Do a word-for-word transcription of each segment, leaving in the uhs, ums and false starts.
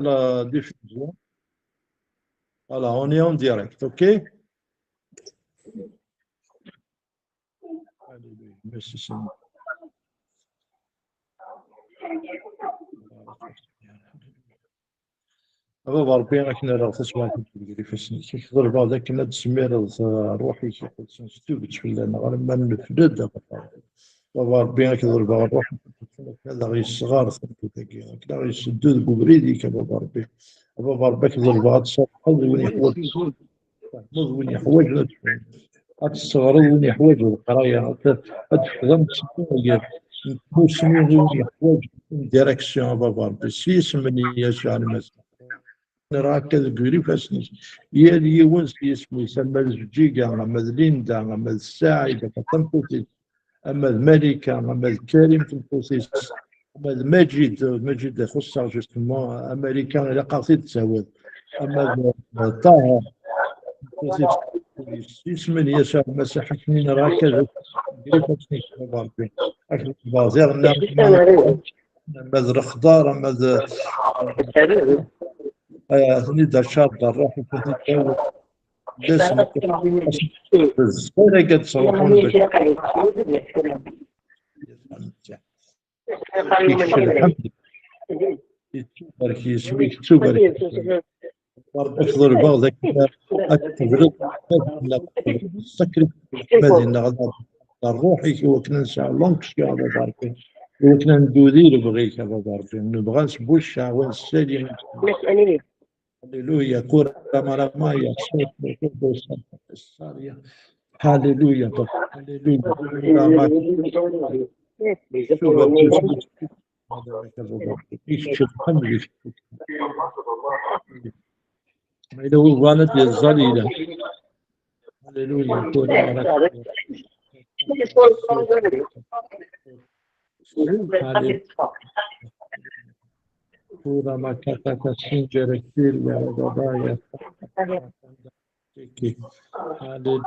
la diffusion. Voilà, on est en direct, ok? Alléluia. Merci Seigneur. A Baba Ṛebbi, ad k-nerreɣ taswiɛt n deg ifassen-ik. Ad k-ḍelbeɣ d akken ad d-tesmireḍ, uh, Ṛṛuḥ-ik Iqedsen s tuget fell-aneɣ, alamma nefled, a Baba Ṛebbi. Baba Ṛebbi, ad k-ḍelbeɣ Ṛṛuḥ-ik Iqedsen, ad aɣ-yesɣer tameddit-agi, ad aɣ-yesseddu deg ubrid-ik, a Baba Ṛebbi. A Baba Ṛebbi, ad k-ḍelbeɣ ad tṣerrfeḍ i win yeḥwaǧen. Tfehmeḍ win yeḥwaǧen ad tfehmeḍ. Ad tesseɣreḍ win yeḥwaǧen leqraya. Ad t-, ad tefkeḍ amsefham n tmussni i win yeḥwaǧen une direction, a Baba Ṛebbi. S yisem n Yasuɛ Lmasiḥ. Nra akka deg ifassen-ik. Yal yiwen s yisem-is, ama d Ǧiga, ama d Linda, ama d Saɛida, tameṭṭut-is, ama d Malika, ama d Karim, tameṭṭut-is, ama d Majid, Majid ixuṣṣ-aɣ justement, Amarika ilaq-aɣ-t-id-tawiḍ, ama d, d Ṭaher, tameṭṭut-is, s yisem n Yasuɛ Lmasiḥ, akken i nra akka d ifassen-ik, a Baba Ṛebbi. Akken i nra, ama d lexḍer, ama d, ah, ten-id acar d ṛṛuḥ, ten-id-tawiḍ. D ass n d zzman-agi ad d-sruḥun. Yekcem lḥemd. Yettubarek yisem-ik, yettubarek yisem-ik. Ṛebbi, ad k-ḍelbeɣ d akken ad tebreḍ, ad tebreḍ ṣṣakrit n leḥmadi-nneɣ, d ṛṛuḥ-ik, i wakken ad nesɛu l'onction, a Baba Ṛebbi, i wakken ad neddu di lebɣi-k, a Baba Ṛebbi. Nebɣa s buccaɛ, wa n ssali. Alléluia. Kura maramaya, Alléluia. Alléluia. Kura ma-, ma yella win yebɣan ad yeẓẓal, yella. Alléluia. Kura maramaya. Tura ma kakata sinjere kiri ya babaya. Hallelujah.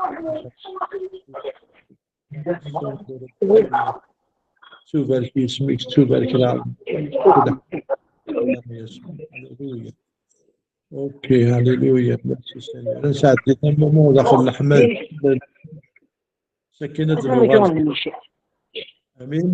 Tubarek yisem-ik, tubarek lɛalam. Hallelujah. Ok, hallelujah. Merci Seigneur. Nsaɛdi tamamo daxel leḥmad. Sakin ad nuɣal. Amin.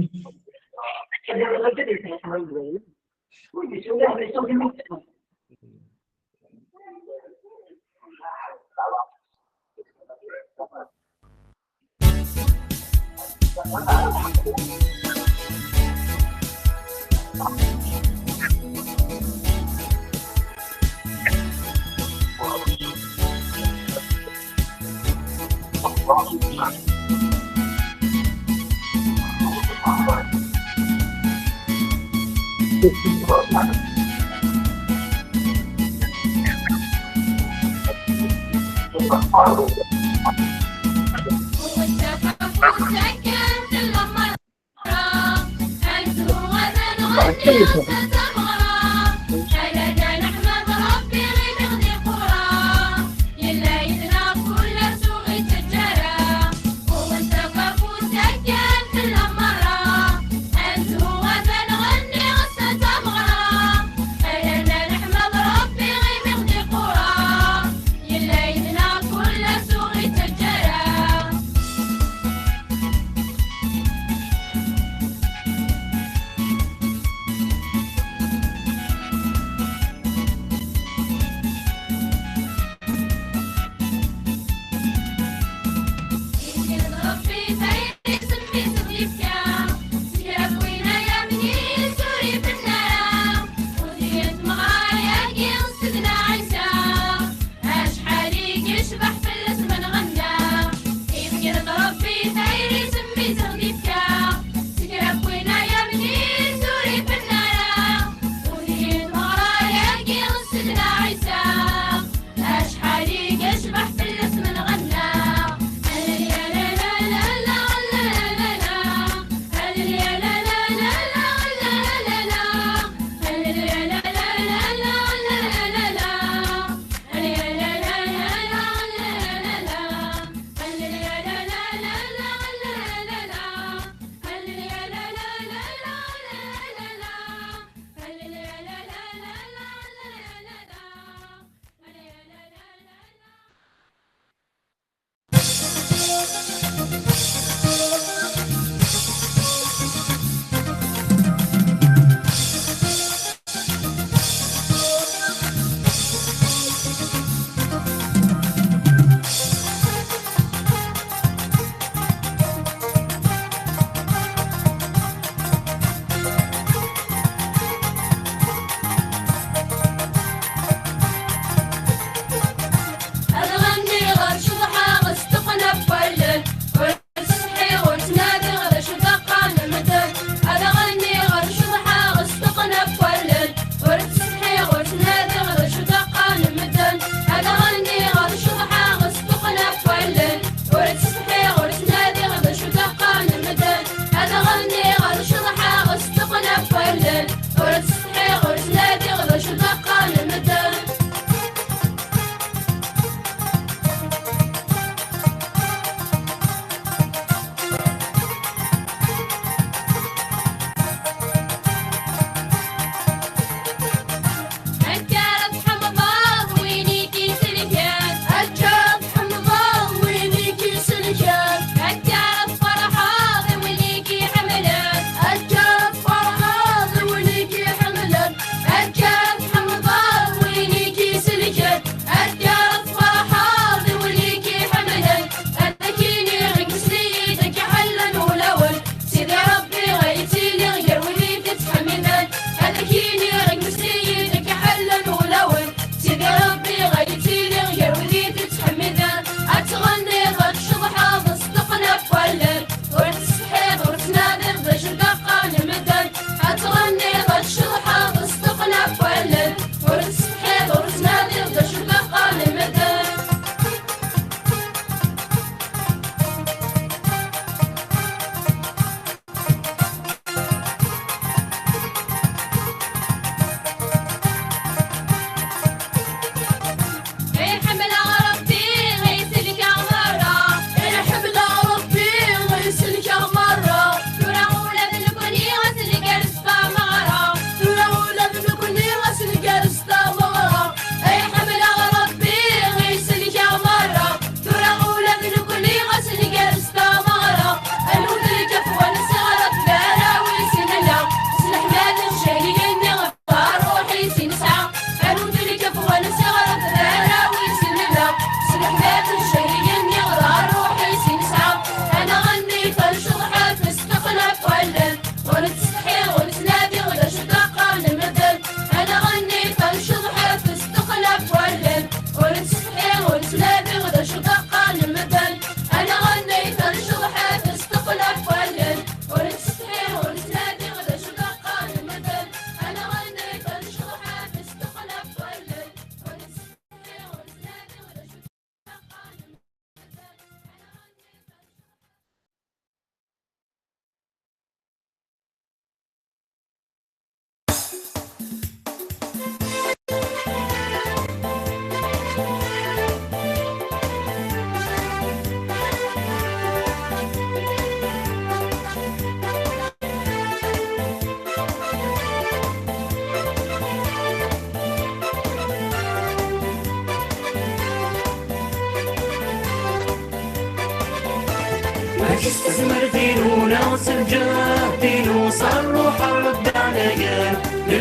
Tezmert-inu neɣ s lǧehd-inu, s ṛṛuḥ n Ṛebbi ɛlayen,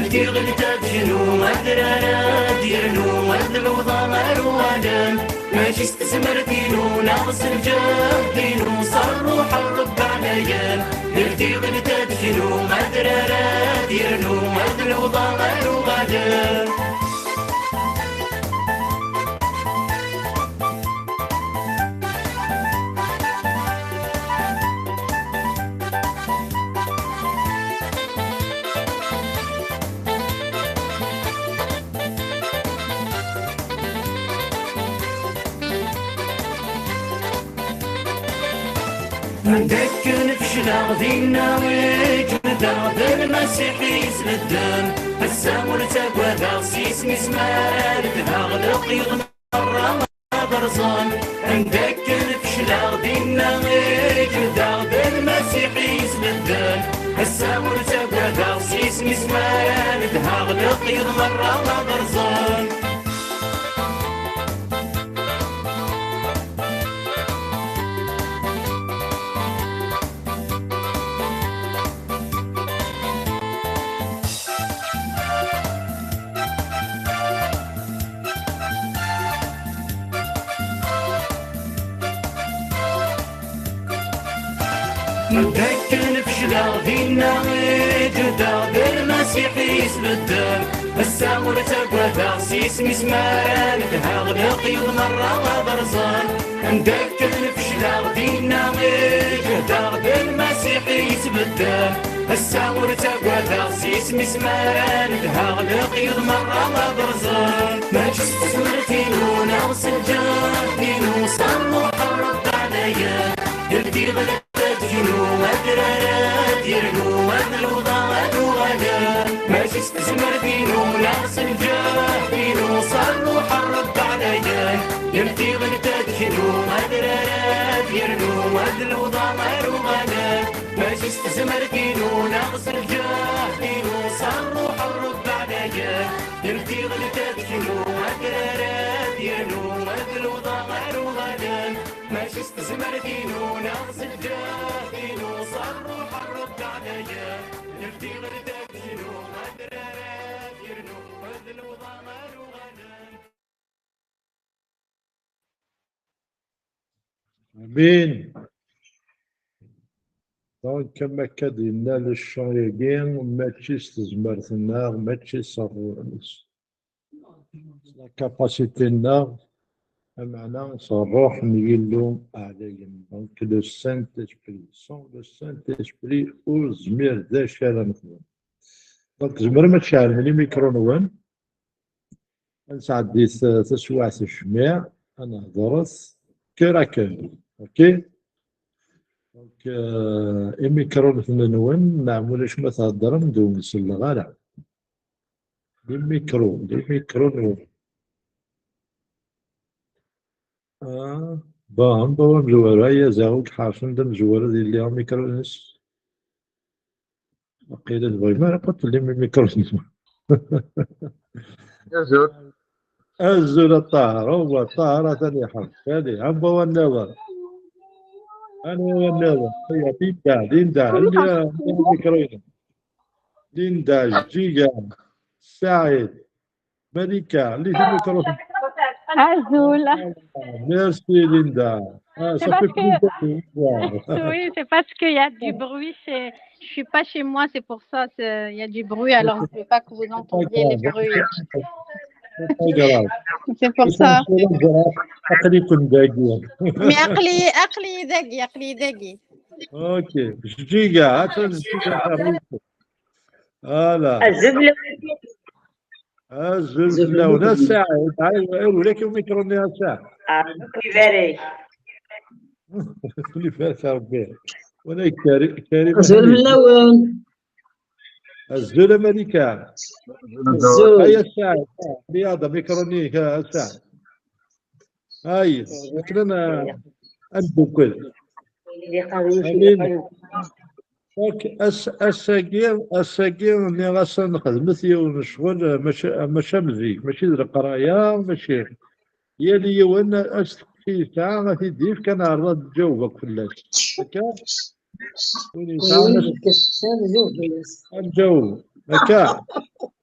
ldiɣ-d tajnu, adrar ad yernu, ad lewḍa ar uɣalen. Mačči s tezmert-inu neɣ s lǧehd-inu, s ṛṛuḥ n Ṛebbi ɛlayen, ldiɣ-d tajnu, adrar ad yernu, ad lewḍa ar uɣalen. Anda akken fecleɣ dinna i ǧehdeɣ d lmasiḥ yesbedden. Ass-a ur ttagadeɣ s yisem-is mi ara nedheɣ leqyud merra ad rẓen. Anda akken fecleɣ dinna i ǧehdeɣ d lmasiḥ yesbedden. Ass-a ur ttagadeɣ s yisem-is mi ara nedheɣ leqyud merra ad rẓen. Anda akken fecleɣ dinna i ǧehdeɣ d lmasiḥ yesbedden. Ass-a ur ttagadeɣ s yisem-is mi ara nedheɣ leqyud merra ad rẓen. Anda akken fecleɣ dinna i ǧehdeɣ d lmasiḥ yesbedden. Ass-a ur ttagadeɣ s yisem-is mi ara nedheɣ leqyud merra ad rẓen. Mačči s tezmert-inu neɣ s lǧehd-inu, s ṛṛuḥ n Ṛebbi ɛlayen, ldiɣ-d tajnu, adrar ad yernu, ad lewḍa ad uɣalen. Mačči s tezmert-inu neɣ s lǧehd-inu, s ṛṛuḥ n Ṛebbi ɛlayen, ldiɣ-d tajnu, adrar ad yernu, ad lewḍa ad uɣalen. Mačči s tezmert-inu neɣ s lǧehd-inu, s ṛṛuḥ n Ṛebbi ɛlayen, ldiɣ-d tajnu, adrar ad yernu, ad lewḍa ad uɣalen. Mačči s tezmert-inu neɣ s lǧehd-inu, s ṛṛuḥ n Ṛebbi ɛlayen, ldiɣ-d tajnu, adrar ad yernu, ad lewḍa ad uɣalen. Amin. Donc, am akka d-yenna le chant-agi, mačči s tezmert-nneɣ, mačči s ṛṛ-, s la capacité-nneɣ, ameɛna s ṛṛuḥ n Yillu ɛlayen. Donc, le Saint-Esprit. Sans le Saint-Esprit, ur zmir d acu ara nexdem. Donc, tzemrem ad tceɛlem limikru-nwen. Ad nesɛeddi t-, taswiɛt n ccmiɛ, ad nehḍret, kra kan. Ok? Donc, euh, imikrunen-nwen, neɣ ulac ma theddrem, d ur selleɣ ara. D imikru, d imikru-nwen. Ah, bon, bon, amezwaru, ay azaɣ ur ḥerfen d amezwaru ad yelli amikru-ines. Waqila tebɣim ara qed tellim imikrusen. Azul. Azul a Ṭaher, huwa Ṭaher atan iḥerf. Allez, anwa wa nniḍen? Anwa wa nniḍen? Aya, Linda, Linda, alli, alli imikrusen. Linda, Ǧiga, Saɛid, Malika, alli imikrusen. Azul. Merci Linda. Ah, ça fait plaisir de vous voir. Oui, c'est parce qu'il y a du bruit, c'est, je suis pas chez moi, c'est pour ça, c'est, il y a du bruit, alors je veux pas que vous entendiez les bruits. C'est pas grave. C'est pour ça. aql-iken dagi. Mais aql-i, aql-i dagi, aql-i dagi. Ok. Ǧiga, atan Ǧiga. Voilà. Azul fell-awen. Azul fell-awen. A Saɛid, ay, ay, ulac umikru-nni a Saɛid. Ah, ibarek. Ibarek Rebbi. Wala Kari-, Karim. Azul fell-awen. Azul a Malika. Azul. Ay a Saɛid, ah, liyaḍ amikru-nni a Saɛid. Ay, akken ad n-, ad ndukkel. Amin. Ak-, ass-, ass-agi, ass-agi nniɣ-asen xedmet yiwen n ccɣel, mačči, mačči am zik, mačči d leqraya, mačči. Yal yiwen ad s-, yesɛa ad t-id-yefk, ad neɛreḍ ad nǧaweb akk fell-as. Akka? Win yesɛan ad nǧaweb. Akka?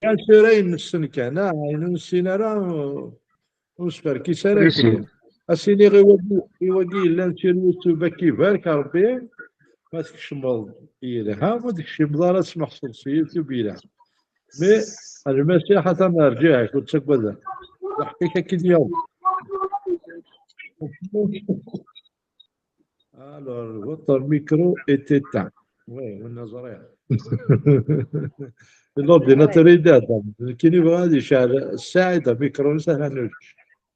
Kan tura ayen nessen kan, ah, ayen ur nessin ara, ur nesferkis ara akken. Ad s-iniɣ i wagi, i wagi yellan sur YouTube, ad k-ibarek Rebbi, ma tkecmeḍ yelha, ma ur tkecmeḍ ara, ad smeḥseḍ s YouTube yelha. Mais Lmasiḥ atan rǧiɛ-ik, ur ttagad ara. Leḥqik ad k-id-yaweḍ. Alors, votre micro est éteint. Oui, on a rien. L'ordinateur est là. Kini bɣa ad yecɛel Saɛid amikru-ines, ahat nuǧ.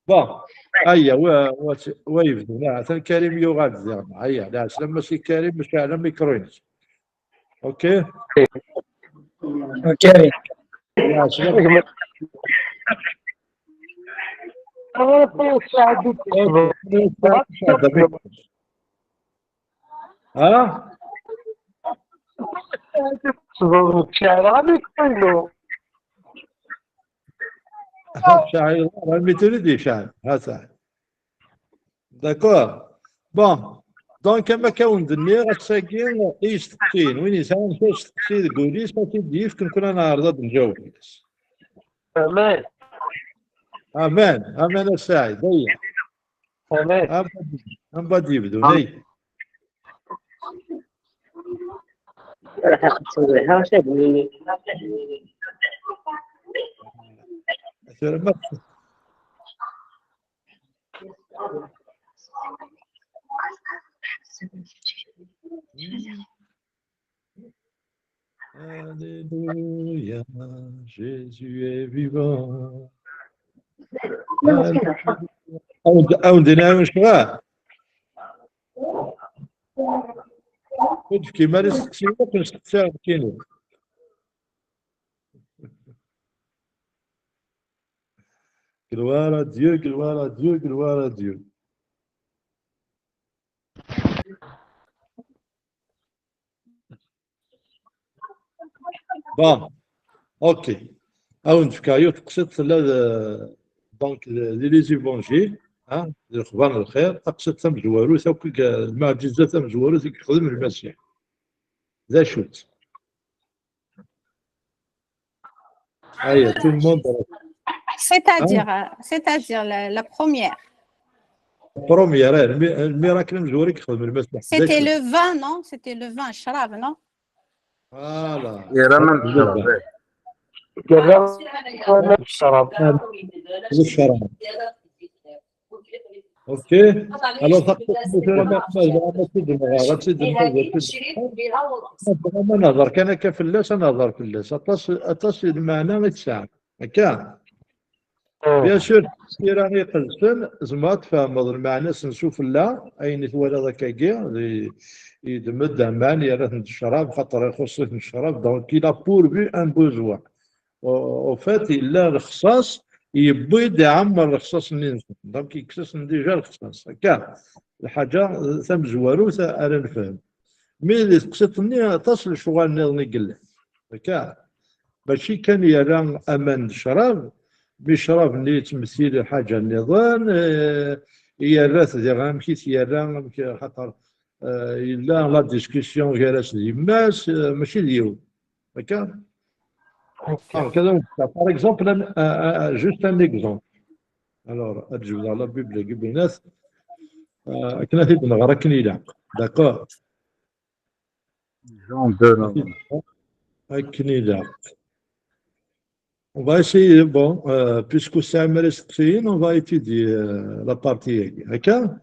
Bon, aya, wa, wa, wa yebdun. Ah, atan Karim yuɣal-d diɣen. Aya, la, slam-as i Karim, yecɛel amikru-ines. Ok? Karim. Ah, slam. Ha? Cɛil, mi trid yecɛel. Ha, ça. D'accord. Bon. Donc, am akka wen-d-nniɣ, ass-agi i yesteqsiyen, win yesɛan kra n usteqsi deg wul-is, ad t-id-yefk, nekkni ad neɛreḍ ad nǧaweb fell-as. Amen. Amen, amen, a Saɛid, aya. Amen. Am, am bad yebdun, ay. Tura ma Alléluia, Jésus est vivant. Alléluia. Awen-d, awen-d-nɛawen cɣal. Ur d-tefkim ara isteqsiyen akk, nesteqsi nekkini. Gloire à Dieu, gloire à Dieu, gloire à Dieu. Bon, ok. Awen-d-fkeɣ yiwet teqsiṭ tella d, donc, di les évangiles, hein, di lexbar n lxir, taqsiṭ tamezwarut akk i, lmeɛǧiza tamezwarut i yexdem Lmasiḥ. D acu-tt? Aya, tout le monde. C'est-à-dire, hein? Euh, c'est-à-dire la, la première. Première, eh, le mi-, le miracle amezwaru i yexdem Lmasiḥ. C'était le vin, non? C'était le vin, ccrab, non? Voilà. Yerra aman d ccrab, eh. Yerra aman d ccrab. D ccrab. Ok. Alors, taqsiṭ-nni tura ma, ma, ma tt-id-nɣer, ad tt-id-nɣer, ad tt-id-nɣer. Ma nehḍer kan akka fell-as, ad nehḍer fell-as. Aṭas, aṭas n lmeɛna i tesɛa. Akka? Mm. Bien sûr, tira iqedsen, tzemreḍ ad tfehmeḍ lmeɛna-s n sufella, ayen i twalaḍ akkagi, di, yedmed aman, yerra-ten d ccrab, xaṭer ixuṣṣ-iten ccrab, donc il a pourvu un besoin. Au, au fait, yella lexṣaṣ, yewwi-d iɛemmer lexṣaṣ-nni-nsen. Donc, yekkes-asen déjà lexṣaṣ. Akka, lḥaǧa tamezwarut ara nefhem. Mi di teqsiṭ-nni, aṭas n lecɣal nniḍen i yellan. Akka, mačči kan yerra aman d ccrab, mi ccrab-nni yettmettil lḥaǧa nniḍen, eh, yerra-t diɣ amek i t-yerra, amek, xaṭer, eh, yella la discussion gar-as d yemma-s, eh, mačči d yiwen. Akka? Ok. Ah, kada, par exemple, un, un, un, juste un exemple. Alors, ad jebdeɣ la Bible deg ubinat, euh, akken ad t-id-nɣer akken ilaq. D'accord? Jean deux, non? Akken ilaq. On va essayer, bon, euh, puisque c'est un isteqsiyen, on va étudier, euh, la partie-agi. Akka?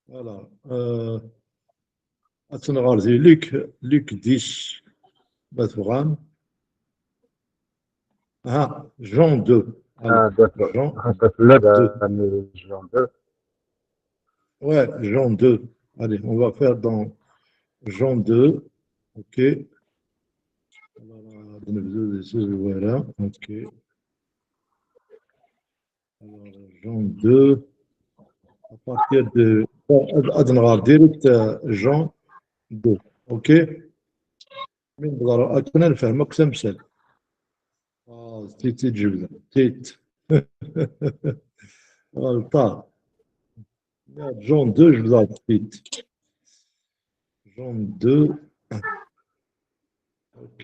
Voilà. Euh, ad tt-nɣer di Luc, Luc dix, ma tebɣam. Ah, Jean deux. Allez, ah, d'accord. Jean deux. Ah, ça fait là, Jean deux. Ouais, Jean deux. Allez, on va faire dans Jean deux. Ok. Alors, euh, Nebdu di tazwara. Ok. Alors, Jean deux, à partir de, bon, ad, ad nɣer direct, euh, Jean deux. Ok. Min nɣer akken ad nefhem akk tamsalt. Ah, tit i d-jebdeɣ. Tit. Ɣelṭeɣ. Jean deux, jebdeɣ-d tit. Jean deux. Ok.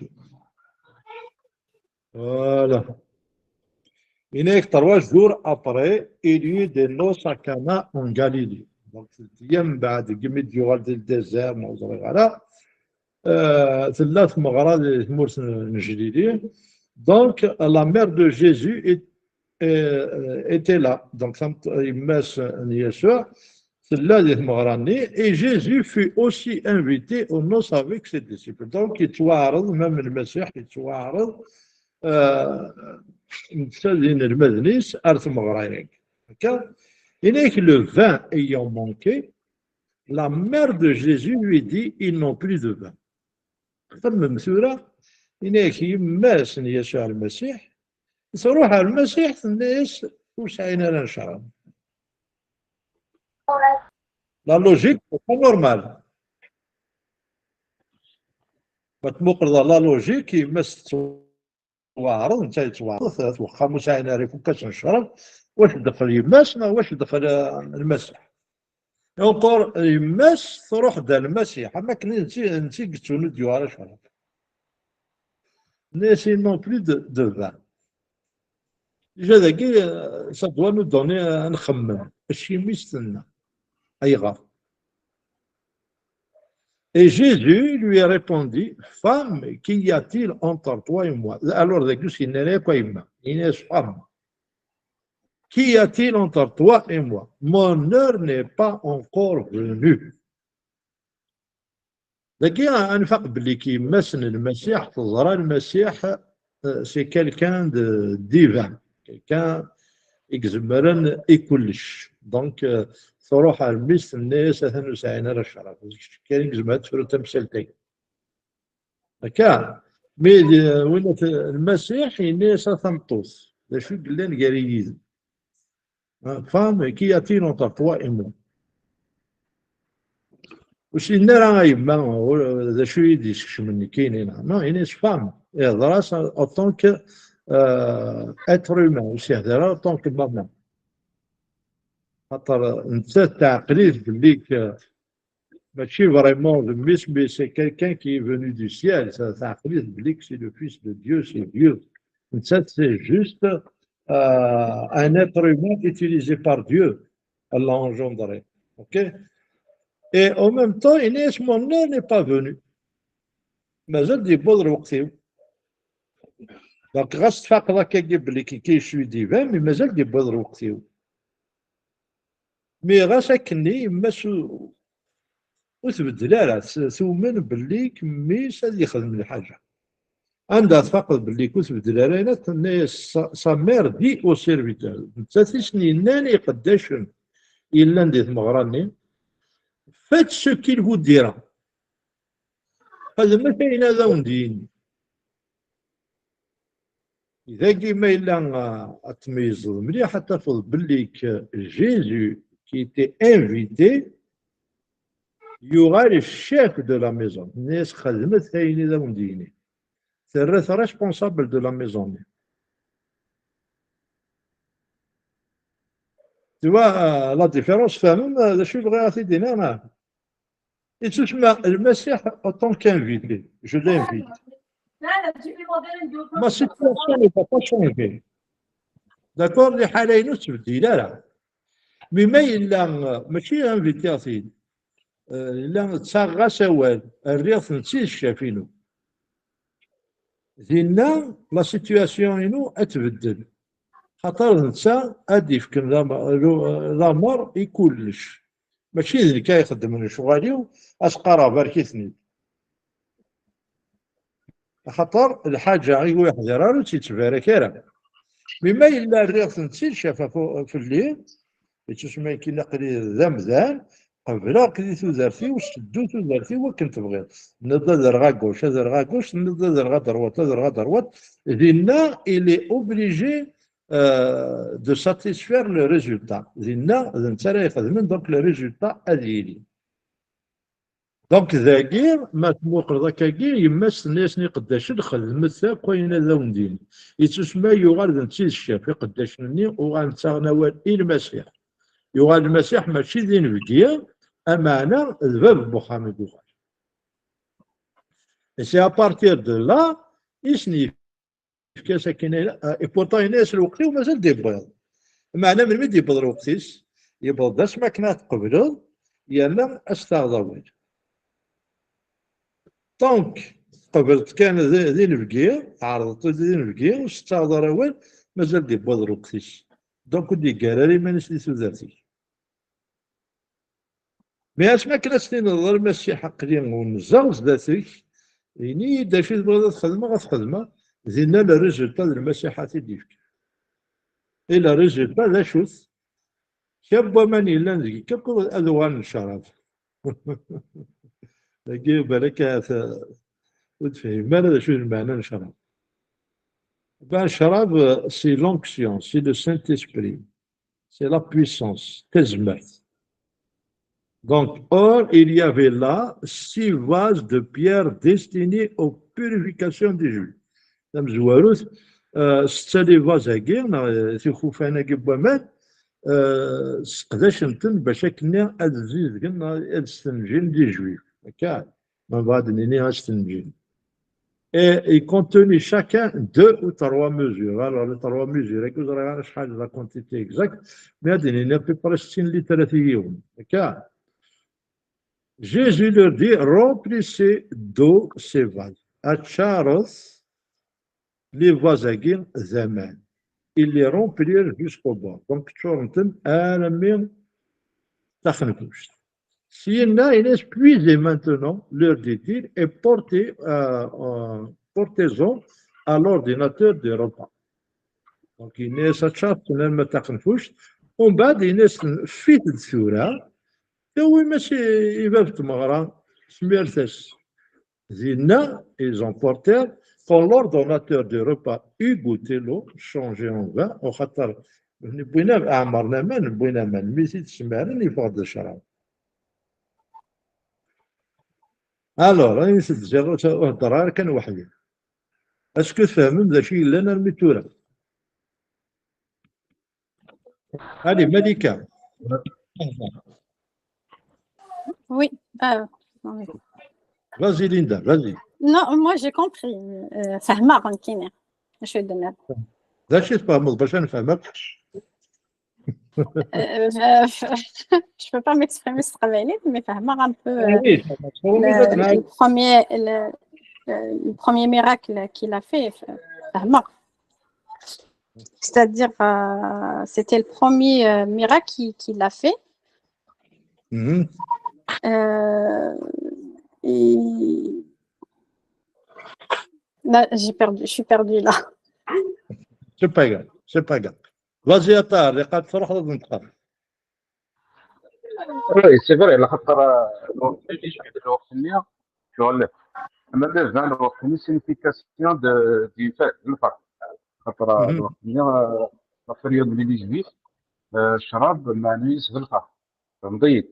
Voilà. Yenna-yak, trois jours après, il y eut des noces à Cana en Galilée. Donc, c'est bien, bah, de Gimid du désert, non, vous avez, voilà. Euh, tella tmeɣra di tmurt n Jlili. Donc, la mère de Jésus est, euh, était là. Donc, tameṭ-, yemma-s n Yasuɛ tella di tmeɣra-nni. Et Jésus fut aussi invité aux noces avec ses disciples. Donc, yettwaɛreḍ, même Lmasiḥ yettwaɛreḍ, euh, netta d inelmaden-is ar tmeɣra-agi. Akka, yenna-yak, le vin ayant manqué, la mère de Jésus lui dit, ils n'ont plus de vin. Xemmem tura, yenna-yak yemma-s n Yasuɛ Lmasiḥ, tṛuḥ ar Lmasiḥ, tenna-yas ur sɛin ara lecɣal. La logique, c'est pas normal. Ma tmuqleḍ la logique, yemma-s tettwaɛreḍ, netta yettwaɛreḍ, at wexxam ur sɛin ara ifukkasen n ccrab, wac tdexxel yemma-s neɣ wac tdexxel, eh, Lmasiḥ? Et encore, yemma-s tṛuḥ-d ar Lmasiḥ, am akken netta, netta i yettun ur d-yuɣ ara ccrab. Netta non plus de, de vin. Déjà, dagi, euh, ça doit nous donner un, un xemmem. Acimi s-tenna? Ayɣer? Et Jésus lui répondit, femme, qu'y a-t-il entre toi et moi? Alors, dagi, c'est une époque, femme, qu'y a-t-il entre toi et moi? Mon heure n'est pas encore venue. Dagi, ad nfaq belli k-, yemma-s n Lmasiḥ teẓra Lmasiḥ, euh, c'est quelqu'un de divin, quelqu'un i izemren i kullec. Donc, euh, tṛuḥ ar mmi-s, tenna-yas atan ur sɛin ara ccrab. D kečč kan i izemren ad tefru tamsalt-agi. Akka, mi d, winna t-, Lmasiḥ yenna-yas a tameṭṭut, d acu i yellan gar-i yid-m? Hein, femme, qu'y a-t-il entre toi et moi? Ur s-yenna ara a yemma, ur, d acu i d-iskecmen nekkini, neɣ? Non, yenna-yas femme. Ihḍer-as en tant que, euh, être humain, ur s-ihḍer ara en tant que maman. Xaṭer nettat teɛqel-it belli k-, mačči vraiment d mmi-s, mais c'est quelqu'un qui est venu du ciel. Ça, teɛqel-it belli que c'est le Fils de Dieu, c'est Dieu. Nettat, c'est juste, euh, un être humain utilisé par Dieu. Elle l'a engendré. Ok? Et en même temps, yenna-yas, mon heure n'est pas venue. Mazal d-yewweḍ lweqt-iw. Donc, ɣas tfaqeḍ akkagi belli kiki je suis divin, mais mazal d-yewweḍ lweqt-iw. Mi ɣas akkenni, yemma-s u-, ur tbeddel ara, s-, tumen belli mmi-s ad yexdem lḥaǧa. Anda tfaqeḍ belli ur tbeddel ara, yenna, tenna-yas sa, sa mère dit au serviteur. Nettat i sen-yennan i iqeddacen yellan di tmeɣra-nni, faites ce qu'il vous dira. Xedmet ayen ad awen-d-yini. Dagi ma yella, ah, ad tmeyyzeḍ mliḥ, ad tafeḍ belli que Jésus, qui était invité, yuɣal chef de la maison. Tenna-yas, xedmet ayen i d awen-d-yini. Terra-t responsable de la maison. Tu vois, euh, la différence, tfehmem, euh, d acu i bɣiɣ ad t-id-iniɣ, neɣ? Yettusemma Lmasiḥ en tant qu'invité. Je l'invite. Ma situation ne va pas changer. D'accord, liḥala-inu ur tettbeddil ara. Mi ma yella, mačči invité-t-id, eh, yella ttaɣeɣ-as awal, rriɣ-t netta d ccaf-inu. Dinna, la situation-inu ad tbeddel. Xaṭer d netta ad d-yefken lama-, lu-, lamer i kullec. Mačči d nekk ay ixeddmen lecɣal-iw, ad s-qqareɣ barek-iten-id. Axaṭer lḥaǧa i ur yeḥḍir ara ur tt-yettbarak ara. Mi ma yella rriɣ-tent-id cafa fu-, fell-i, yettusma akken aql-i d amdan, Qebleɣ-k di tudert-iw, seddu tudert-iw akken tebɣiḍ. Tenniḍ ad rreɣ à gauche, ad rreɣ à gauche, tenniḍ ad rreɣ à droite, ad rreɣ à droite. Dinna, il est obligé, euh, de satisfaire le résultat. Dinna, d netta ara ixedmen, donc le résultat ad yili. Donc, dagi, ma tmuqleḍ akkagi, yemma-s tenna-yasen i iqeddacen, xedmet akk ayen ad awen-d-yini. Yettusemma yuɣal d netta i d ccaf, iqeddacen-nni uɣalen ttaɣen awal i Lmasiḥ. Yuɣal Lmasiḥ mačči d inebgi, ameɛna d bab n wexxam i yuɣal. Et c'est à partir de là i sen-yefka akken, et pourtant yenna-yas lweqt-iw mazal d-yewwiḍ. Meɛna melmi d-yewweḍ lweqt-is? Yewweḍ-d asmi akken ad tqebleḍ, yerna ad s-taɣeḍ awal. Donc, tqebleḍ kan d, d inebgi, tɛerḍeḍ-t d inebgi, ur s-tettaɣeḍ ara awal, mazal d-yewweḍ lweqt-is. Donc, ur d-yeggar ara iman-is di tudert-ik. Mi asmi akken ad s-tiniḍ, a Lmasiḥ, aql-i unzeɣ zdat-k, ini-yi-d d acu i tebɣiḍ ad xedmeɣ, ad t-xedmeɣ, dinna le résultat d Lmasiḥ ad t-id-yefk. Et le résultat d acu-t? Kra n waman yellan deg-k akk ad uɣalen d ccrab. Dagi balak ahat, uh, ur tefhimem ara d acu d lmeɛna n ccrab. Ben, ccrab, uh, c'est l'onction, c'est le Saint-Esprit. C'est la puissance, tazmert. Donc, or, il y avait là six vases de pierre destinés aux purifications des Juifs. Tamezwarut, euh, setta les vases-agi, neɣ, euh, tikufan-agi n waman, euh, sseqdacen-ten bac akken ad zzizgen, neɣ ad stenjin les Juifs. Akka. Ma nbɣa ad d-nini ad stenǧin. Et il contenait chacun deux ou trois mesures. Alors, les trois mesures, ur ẓriɣ ara acḥal la quantité exacte, mais ad d-nini à peu près settin litres i yiwen. Akka. Jésus leur dit, remplissez d'eau ces vases. Ad teččareḍ les vases-agi d aman. Ils les remplirent jusqu'au bord. Donc, ččuren-ten armi taxenfuct. Syenna, il est puisé maintenant, leur dit-il, et portez, euh, euh, portez-en à l'ordinateur des repas. Donc, yenna-yas ad teččareḍ-ten arma taxenfuct, umbeɛd yenna-yas ffit-d tura, tawim-as i, i bab n tmeɣra, smiret-as. Dinna, ils emportèrent, quand l'ordonnateur des repas eut goûté l'eau changée en vin, axaṭer wwin am-, ɛemmren aman, wwin aman, mi t-id-smaren, yeffeɣ-d ccrab. Alors, ayen s-d-ziɣ ur heddreɣ ara kan weḥd-i. Est-ce que tfehmem d acu yellan armi tura? Allez, Malika. Oui. Euh, oui. Vas-y, Linda, vas-y. Non, moi j'ai compris. Euh, فهمت, كيني. Je suis de même. D acu i tfehmeḍ bac ad nefhem akk? Euh, je, je peux pas m'exprimer sur mais فهمت un peu, euh, le, le premier, le, euh, le premier miracle qu'il a fait, فهمت. C'est-à-dire, euh, c'était le premier, euh, miracle qu'il, qu'il a fait. Mhm. Euh, et là, j'ai perdu, je suis perdue là. C'est pas grave, c'est pas grave. Vas-y, attends, les quatre fois, on va. Oui, c'est vrai, la خاطر, euh, الوقت اللي شفت الوقت اللي شغل اما بيرفان الوقت اللي signification de du fait الفرق خاطر الوقت اللي la période اللي جديد الشراب معناه يسهل الفرق فهمتي.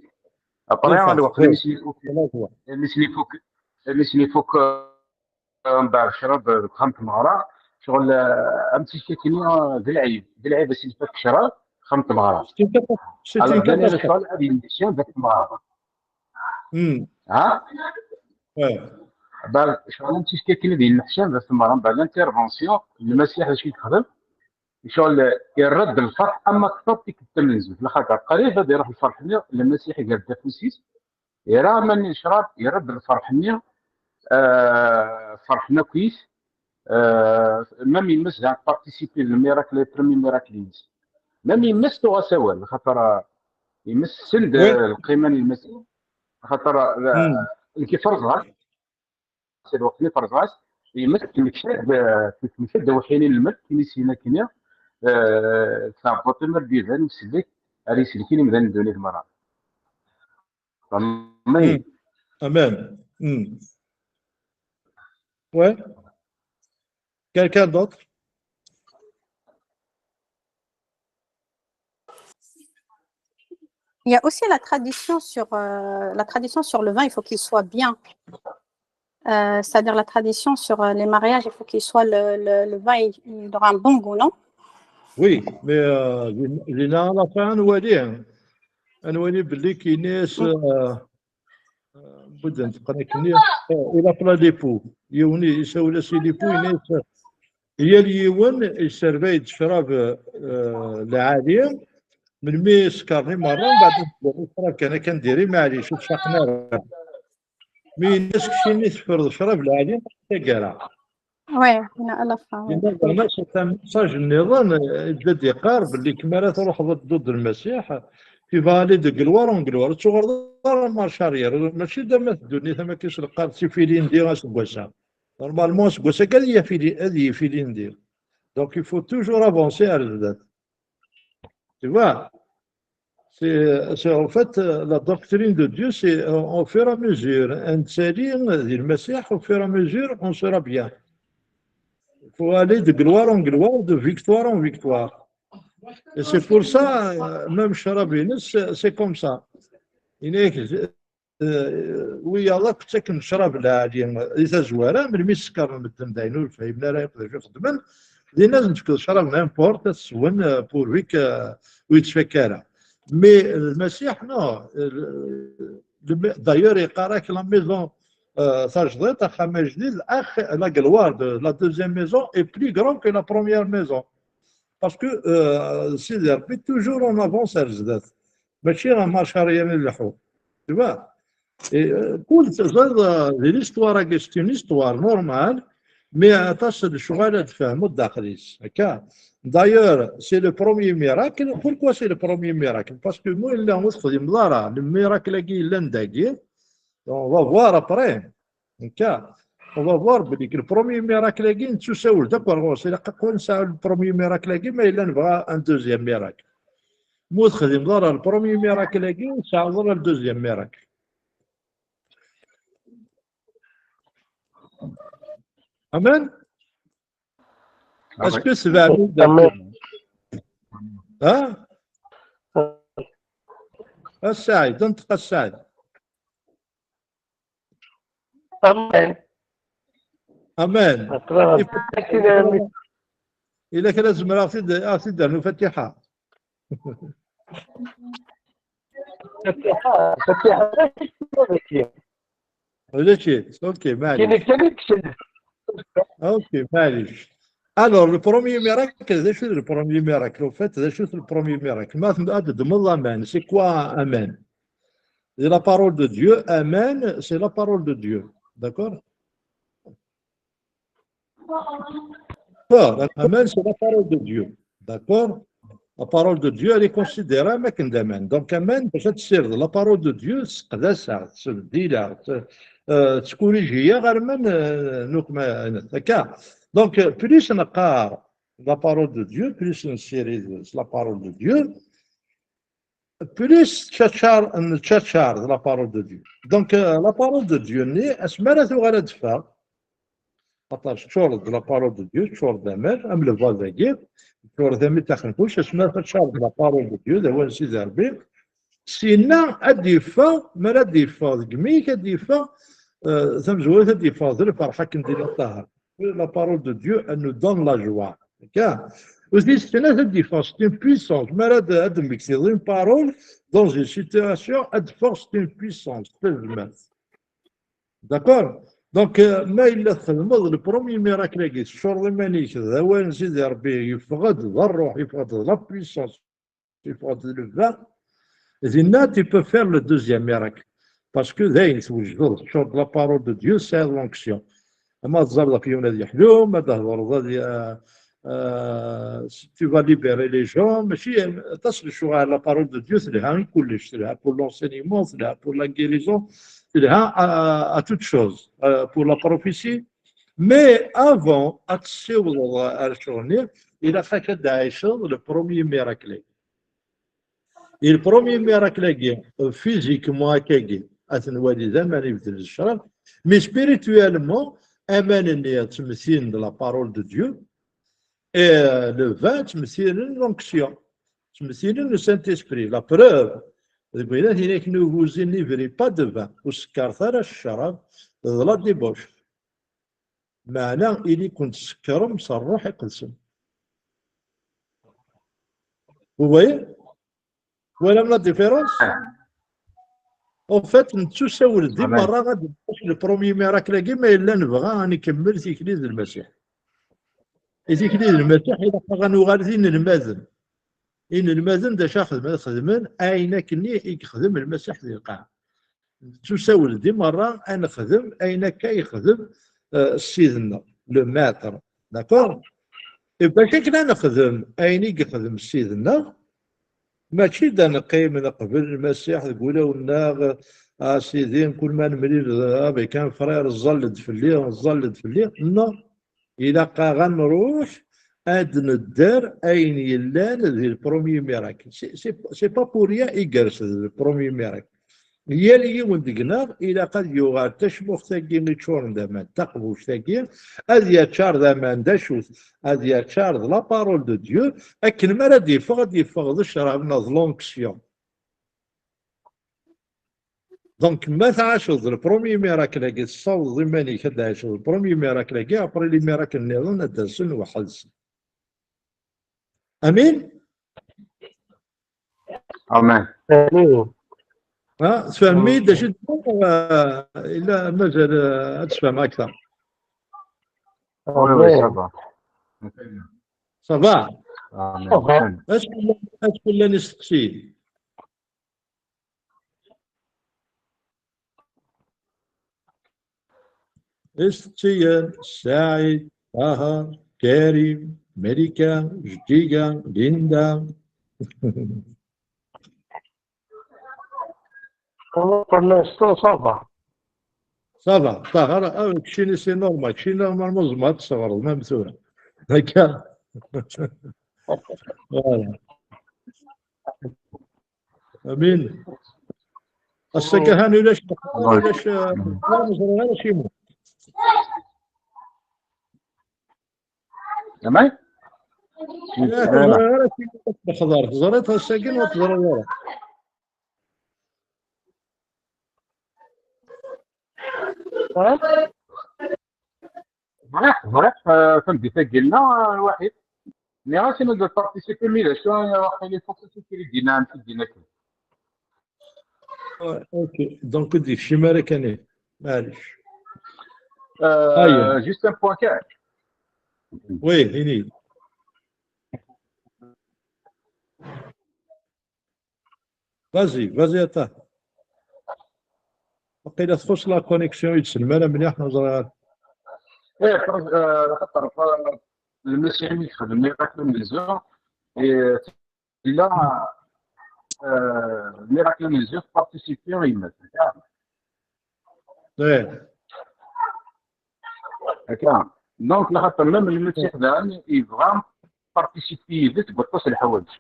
Après الوقت اللي يسلي فوق اللي يسلي فوق اللي يسلي فوق من بعد الشراب دخلت المغرى شغل امسي كيكيني ذي العيب ذي العيب بس يفك الشراب خمت المغرى. C'est une catastrophe. شغل هذه الانفكسيون ذاك المغرى. ها؟ بعد شغل انت كيكيني ذي النحشان ذاك المغرى من بعد l'intervention المسيح اش يخدم شغل يرد الفرح اما اكثر تيك التمنزل لاخاطر قريب غادي يروح الفرح مليح المسيح يقال دافوسيس يرى من يشرب يرد الفرح مليح آه فرحنا كويس آه même يمس زعما بارتيسيبي للميراكل لي برومي ميراكل يمس même يمس تو سوال خاطر يمس سند القيمه يمس خاطر كي فرض c'est الوقت اللي فرض راس يمس كيمشد كيمشد وحينين الملك كيميسينا كينيا تاع بوتمر ديفان وسلك هذه سلكين مدان الدنيا المرأة Amen. Amen. Hmm. Ouais. Quelqu'un d'autre? Il y a aussi la tradition sur, euh, la tradition sur le vin, il faut qu'il soit bien. Euh, c'est-à-dire la tradition sur euh, les mariages, il faut qu'il soit le, le, le vin, il, il aura un bon goût, non? Oui, mais euh, لنا على فان ولي أن ولي بلي كينيس بدا نتقنا كني إلى فلا ليبو يوني يساوي لاسي ليبو ينيس هي اليون يسرفاي الشراب العالي من مي سكرني مرة من بعد الشراب كان كنديري معليش تشاقنا مي الناس كشيني تفرض الشراب العالي تاكارا Oui, on a à la fin. زعما c'est un message نظام جديد يقار باللي كما راه تروح ضد المسيح في فالي دو غلوار اون غلوار تشوغر دار مارش اريير ماشي دابا ما تدوني ثما كيش القار سي فيلين دي اسكواسا normalement اسكواسا كان هي فيلي هذه فيلين دي donc il faut toujours avancer على الذات tu vois c'est c'est en fait la doctrine de Dieu c'est au fur et à mesure نتسالي ذي المسيح au fur et à mesure on sera bien il faut aller de gloire en gloire de victoire en victoire et c'est pour ça même الشراب ينس c'est comme ça يناك ويا الله كنت كنشرب العالي دي تزواره من مي سكر المدن داينو فهمنا راه يقدر يخدمن دينا نتكل شراب n'importe تسون pour vivre ويتفكر mais المسيح non d'ailleurs يقراك la maison تجديد اخا جديد الاخ la gloire de la deuxième maison est plus grand que la première maison parce que سيدي ربي toujours en avance على الجداد ماشي راه مارش اريير اللي حو tu vois كل زاد دي l'histoire c'est une histoire normale mais aṭas d lecɣal ad tfehmeḍ daxel-is هكا d'ailleurs c'est le premier miracle pourquoi c'est le premier miracle parce que mu illa ur texdimeḍ ara le miracle-agi yellan dagi on va voir après هكا on va voir بلي le premier miracle-agi nettusawel d akk ar ɣur-s ilaq akk ad nesɛu le premier miracle-agi ma yella nebɣa un deuxième miracle mu texdimeḍ ara le premier miracle-agi ur tesɛiḍ ara le deuxième miracle Amen. Est-ce que c'est valide? Hein? السعيد انطق السعيد. Amen. Amen. Amen. الا كان لازم راه في في الدار الفاتحه. الفاتحه الفاتحه ولا شيء. اوكي معليش. كاين كاين اوكي معليش. Alors, le premier miracle, c'est le premier miracle. Au fait, c'est le premier miracle. ما تدمر l'amen. C'est quoi amen? C'est la parole de Dieu. Amen, c'est la parole de Dieu. D'accord? D'accord. Amen, c'est la parole de Dieu. D'accord? La parole de Dieu, elle est considérée comme amen. Donc, amen, باش تسير la parole de Dieu, تقدسها، تبديلها، تكوريجيها غير من نكمل هكا. Donc, plus نقار la parole de Dieu, plus نسيري la parole de Dieu, plus نتشاكار نتشاكار la parole de Dieu. Donc, la parole de Dieu ني اسمارة تغرد فا خاطر تشورد la parole de Dieu تشورد دامر ام لفال داكي تشورد دامر تاخن كلش اسمارة تشارد la parole de Dieu داوان سيدي ربي سينا اد يفا مال اد يفا دقميك اد يفا تمزويت اد يفا ذ الفرحة كندير الطاهر. La parole de Dieu, elle nous donne la joie. Aussi, c'est une défense, c'est une puissance. Malade, c'est une parole dans une situation, elle force une puissance. D'accord? Donc, ما إلا تخدمض le premier miracle كي تشرب مانيك ذوان سيدي ربي يفقد الروح يفقد la puissance يفقد le vin. Zina, tu peux faire le deuxième miracle. Parce que dayen twejdeḍ, teččureḍ la parole de Dieu, c'est l'onction. Ma tẓalleḍ ɣef yiwen ad yeḥlu, ma d-thedreḍ ad tu vas libérer les gens, mačči aṭas n lecɣal, la parole de Dieu telha i kullec, telha pour l'enseignement, telha pour la guérison, telha à, à toute chose, pour la prophétie. Mais avant ad tessiwḍeḍ ar lecɣal-nni, ilaq-ak ad d-tɛiceḍ le premier miracle. Et le premier miracle-agi, euh, physiquement akkagi, ad t-nwali d aman ibeddel ccrab, mais spirituellement, aman-nni ttmettilen de la parole de Dieu, et, euh, le vin ttmettilen l'onction, ttmettilen le Saint-Esprit. La preuve, deg wayla tin akken uguzi-nni ne brille pas de vin, ur sekkaret ara ccrab, d la débauche. Meɛna, ili-ken tsekkrem s Ṛṛuḥ Iqedsen. Vous voyez? Twalam la différence? En fait, nettusawel di merra ad nḥuss le premier miracle-agi, ma yella nebɣa ad nkemmel tikli d Lmasiḥ. I tikli d Lmasiḥ, ilaq-aɣ ad nuɣal d inelmaden. Inelmaden d acu ara xedmen? Ad xedmen ayen akkenni i yexdem Lmasiḥ di lqaɛa. Nettusawel di merra ad nexdem ayen akka yexdem, euh, Ssid-nneɣ, le maître. D'accord? Et bac akken ad nexdem ayen i yexdem Ssid-nneɣ, mačči d ad neqqim neqbel Lmasiḥ deg wulawen-nneɣ, a Sidi, kul ma nemlil, avec un frère, ẓẓall-d fell-i, ẓẓall-d fell-i. Non. Ilaq-aɣ ad nruḥ ad nedder ayen yellan di le premier miracle. C'est, c'est, c'est pas pour rien i yers di le premier miracle. Yal yiwen deg-neɣ ilaq ad yuɣal tacmuxt-agi iččuren d aman, taqbuct-agi, ad yaččar d aman d acu-t, ad yaččar d la parole de Dieu, akken mi ara d-yeffeɣ, ad d-yeffeɣ d ccrab neɣ d l'onction. Donc, ma tɛaceḍ le premier miracle-agi, tessawḍeḍ iman-ik ad tɛiceḍ le premier miracle-agi, après les miracles nniḍen ad d-asen weḥd-sen. Amin? Amin. Amin. Ha, tfehmem-iyi-d acu d-, ah, illa mazal, ah, ad tfehmem akteṛ. Oui, oui, ça va. Ça va? Amin. Acku, acku llan isteqsiyen. Isteqsiyen, Saɛid, Ṭaher, Karim, Malika, Jeddiga, Linda. Pour l'instant, ça va. Ça va, Ṭaher, ah, keččini c'est normal, keččini normalement tzemreḍ ad tesseɣreḍ, même tura. Akka. Voilà. Amin. Ass-agi han ulac, ulac, ur ẓriɣ ara acimi. Amin? Ur ẓriɣ ara acimi ur teḥḍer. Teẓriḍ ass-agi ur teẓriḍ ara. Ẓriɣ, ẓriɣ, eh, tameddit-agi-nneɣ, eh, lwaḥid. Nniɣ-as inu d participer mi d acu, eh, waqil il faut que tu lui dises un petit din akken. Ouais, ok. Donc, ur d-yekcim ara kan, eh, maɛlic. Euh, juste un point kan. Oui, ini. Vas-y, vas-y, attends. Waqila txuṣ la connexion, ur yettsellem ara mliḥ, ur ẓriɣ ara. Eh, xaṭer, eh, xaṭer, eh, Lmasiḥ mi yexdem miracle n lezzaɣ, eh, tella, eh, miracle n lezzaɣ, participer yemma. Eh. Akka. Donc, lxaṭer, même Lmasiḥ daɣen yebɣa participer yid-s deg waṭas n leḥwayeǧ.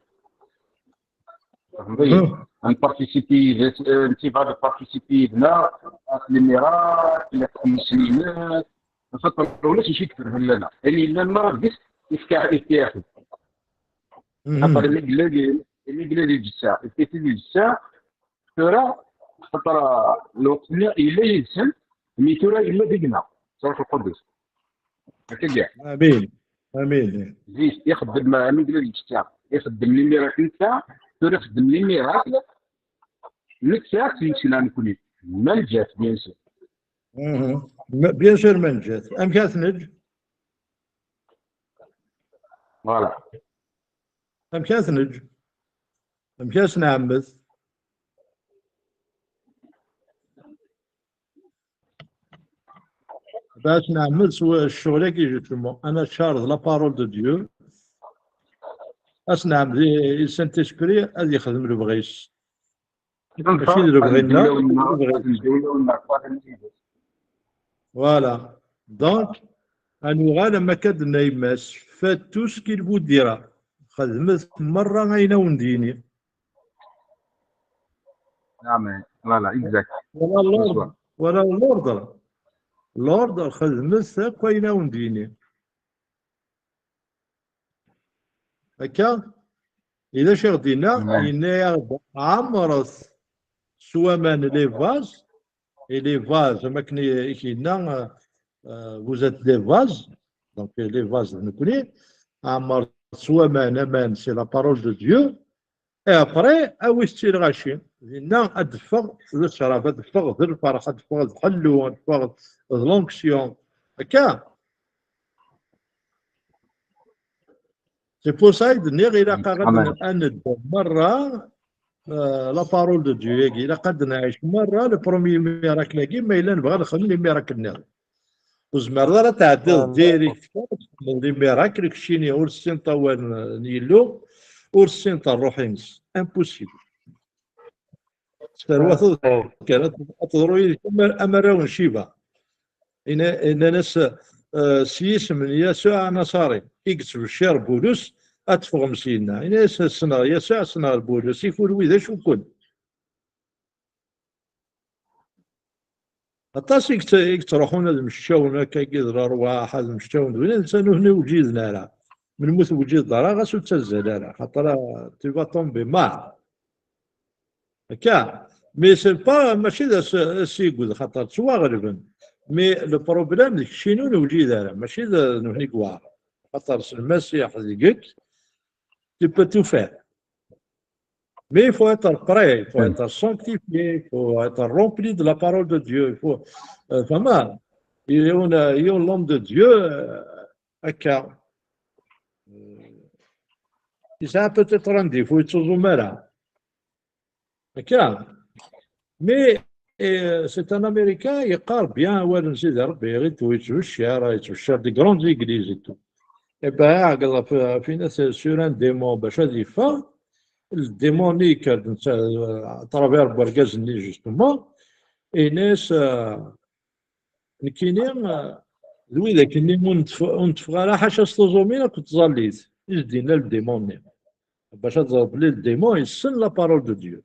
Tfehmeḍ-iyi? Mhm. Ad nparticipi yid-s, eh, netta yebɣa ad participé yid-neɣ, at les miracles, at tmussninet, xaṭer ulac acu i ikerhen lana. Ayen yellan merra deg-s, yefka, yefka-yaɣ-t-id. Mhm. Xaṭer imi yella di, imi yella di lǧetta, yefka-t-id di lǧetta, tura, xaṭer, ah, lweqt-nni yella yid-sen, mi tura yella deg-neɣ, s Ṛṛuḥ Lqudus. Akka i d-yeɛni. Amin. Amin. Zik, ixeddem, ah, mi yella di lǧetta, ixeddem les miracles netta, tura ixeddem les miracles netta, s yisla nekni. Ma neǧǧa-t, bien sûr. Mhm. Ma, bien sûr, ma neǧǧa-t. Amek ara t-neǧǧ? Voilà. Amek ara t-neǧǧ? Amek ara s-nɛemmed? Ad s-nɛemmed s w-, ccɣel-agi, justement, ad neččar d la parole de Dieu, ad s-nɛemmed i, i Saint-Esprit ad yexdem lebɣi-s. Mačči d lebɣi-nneɣ, d lebɣi-s. Voilà. Donc, ad nuɣal am akka d-tenna yemma-s, faites tout ce qu'il vous dira. Xedmet merra ayen a wen-d-yini. Amen. Voilà, exact. Wala l'ordre. Wala l'ordre. L'ordre, xedmet akk ayen awen-d-yini. Akka, i d acu i ɣ-d-yenna? Yenna-yaɣ-d ɛemret s waman les vases, et les vases, am akken i k-yenna, euh, vous êtes des vases, donc les vases d nekni, ɛemret s waman, aman, c'est la parole de Dieu, et après, awit-tt i lɣaci. Dinna ad d-teffeɣ d ccrab, ad d-teffeɣ d lferḥ, ad d-teffeɣ d ḥellu, ad d-teffeɣ d l'onction. Akka. C'est pour ça i d-nniɣ, ilaq-aɣ ad n-, ad nedder merra, euh, la parole de Dieu-agi. Ilaq ad nɛic merra le premier miracle-agi, ma yella nebɣa ad nexdem les miracles-nniḍen. Ur tezmireḍ ara ad tɛeddiḍ direct kan, ad txedmeḍ les miracles, keččini ur tessineḍ awal n, n Yillu, ur tessineḍ ṛṛuḥ-ines. Impossible. Tesserwateḍ kan, ad, ad teḍru yid-k am, am arraw n Ciba. Ina-, nnan-as, euh, s yisem n Yasuɛ Anasari i yettbeccir Bulus, ad teffɣem syenna. Ina-as, ssneɣ Yasuɛ, ssneɣ Bulus, i kunwi d acu-ken? Aṭas i yett-, i yettruḥun ad meccawen akkagi d lerwaḥ, ad meccawen d win, netta nutni ur ǧiden ara. Melmi ur tewǧideḍ ara, ɣas ur ttazzal ara, xaṭer, ah, tu vas tomber mal. Akka. Mais c'est pas, mačči d as-, asigud, xaṭer ttwaɣelben. Mais le problème, d keččini ur newjid ara, mačči d nutni i yewɛer. Xaṭer s Lmasiḥ deg-k, tu peux tout faire. Mais il faut être prêt, il faut être sanctifié, il faut être rempli de la parole de Dieu. Il faut, euh, vraiment, il y a une, il y a l'homme de Dieu, euh, akka. Euh, il a peut-être un défaut, il Mais, euh, c'est un Américain, yeqqar bien awal n Sidi Ṛebbi, yettbeccir, yettbeccir des grandes églises et tout. Eh ben, sur un démon, bac ad yeffeɣ, le démon-nni yekker-d à travers wergaz-nni, justement, et, euh, nekkini, euh, d widak-nni ur nettef-, ur netteffeɣ ara ḥaca s tuẓumin akked tẓallit, i s-d-yenna le démon-nni. Bac ad teẓreḍ belli le démon yessen la parole de Dieu.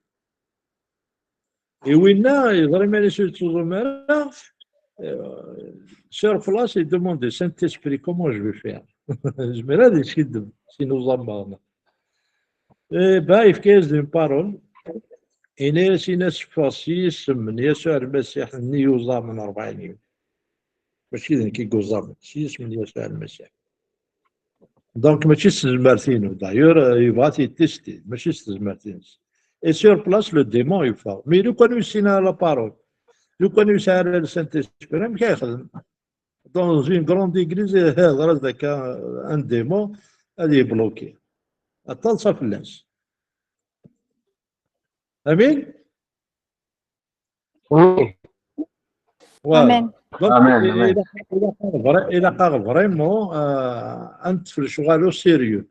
Et winna, yeẓra iman-is ur yettuẓum ara, euh, sur place, il demande au Saint-Esprit, comment je vais faire? Zemreɣ ad iskiddeb, sin uẓameɣ. Eh ben, yefka-yas-d une parole. Ini-as, ini-as, ffeɣ s yisem n Yasuɛ Lmasiḥ-nni yuẓamen ṛebɛin yiwen. Mačči d nekk i yuẓamen, s yisem n Yasuɛ Lmasiḥ. Donc, mačči s tezmert-inu. D'ailleurs, euh, yebɣa ad t-yettisti, mačči s tezmert-ines. Et sur place, le démon yeffeɣ. Mais lukan ur yessin ara la parole, lukan ur yesɛi ara le Saint-Esprit, amek ara yexdem? Dans une grande église, eh, yeḍra-d akka, euh, un démon, ad yebloki. Aṭṭalsa fell-as. Amin? Oui. Voilà. Amen. Donc, amen, il, amen. Il a, il a pas vrai, il a pas vraiment, euh, un tel choix au sérieux.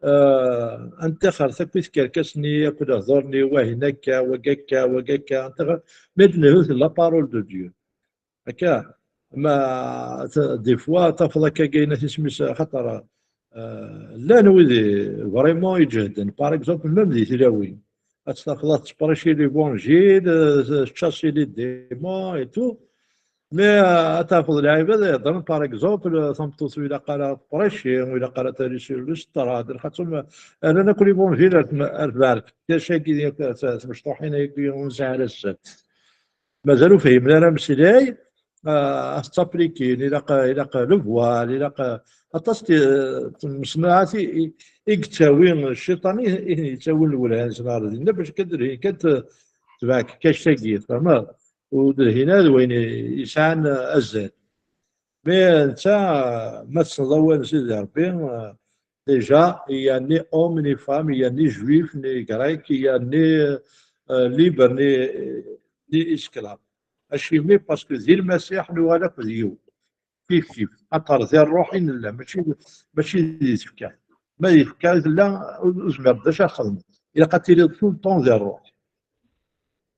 Euh, un tel, ça peut être quelqu'un qui est un peu d'ordre, ni ouais, ni que, ouais, que, ouais, que, un tel, mais de la parole de Dieu. Akka, ma, t-, des fois, tafeḍ akka gayna tismis, xaṭer, euh, llan wid i vraiment iǧehden. Par exemple, même di tlawin. Ad tafeḍ ad tesprechi l'évangile, euh, tchasser les démons et tout. Mais, euh, ad tafeḍ lɛibad ad yeddren, par exemple, euh, tameṭṭut ur ilaq ara ad tprechi, ur ilaq ara ad tali sur l'estrade, lxaṭer, euh, rran akk l'évangile ar tm-, ar tbarek. Kacagi, t-, tmecṭuḥin-agi ur nesɛi ara sser. Mazal ur fhimen ara ameslay, ah, ad t-applikin, ilaq, ilaq le voile, ilaq, aṭas n tmesnaɛt i, i, i yettawi cciṭan, i, i yettawin lwelha-nsen ɣer dinna, bac kan d-lhin kan t-, tebɛek kac-agi, tfehmeḍ? Ur d-lhin ara d wayen yesɛan azal. Mais netta, ma tessneḍ awal n Sidi Ṛebbi, ah, déjà, il y a ni homme ni femme, il y a ni juif ni grec, il y a ni, euh, libre ni, ni esclave. Acimi? Parce que di Lmasiḥ nuɣal akk d yiwen. Kif kif. Axaṭer di ṛṛuḥ i nella, mačči, mačči di tfekka. Ma di tfekka i tella, ur, ur tezmireḍ d acu ara txedmeḍ. Ilaq ad tiliḍ tout le temps di ṛṛuḥ.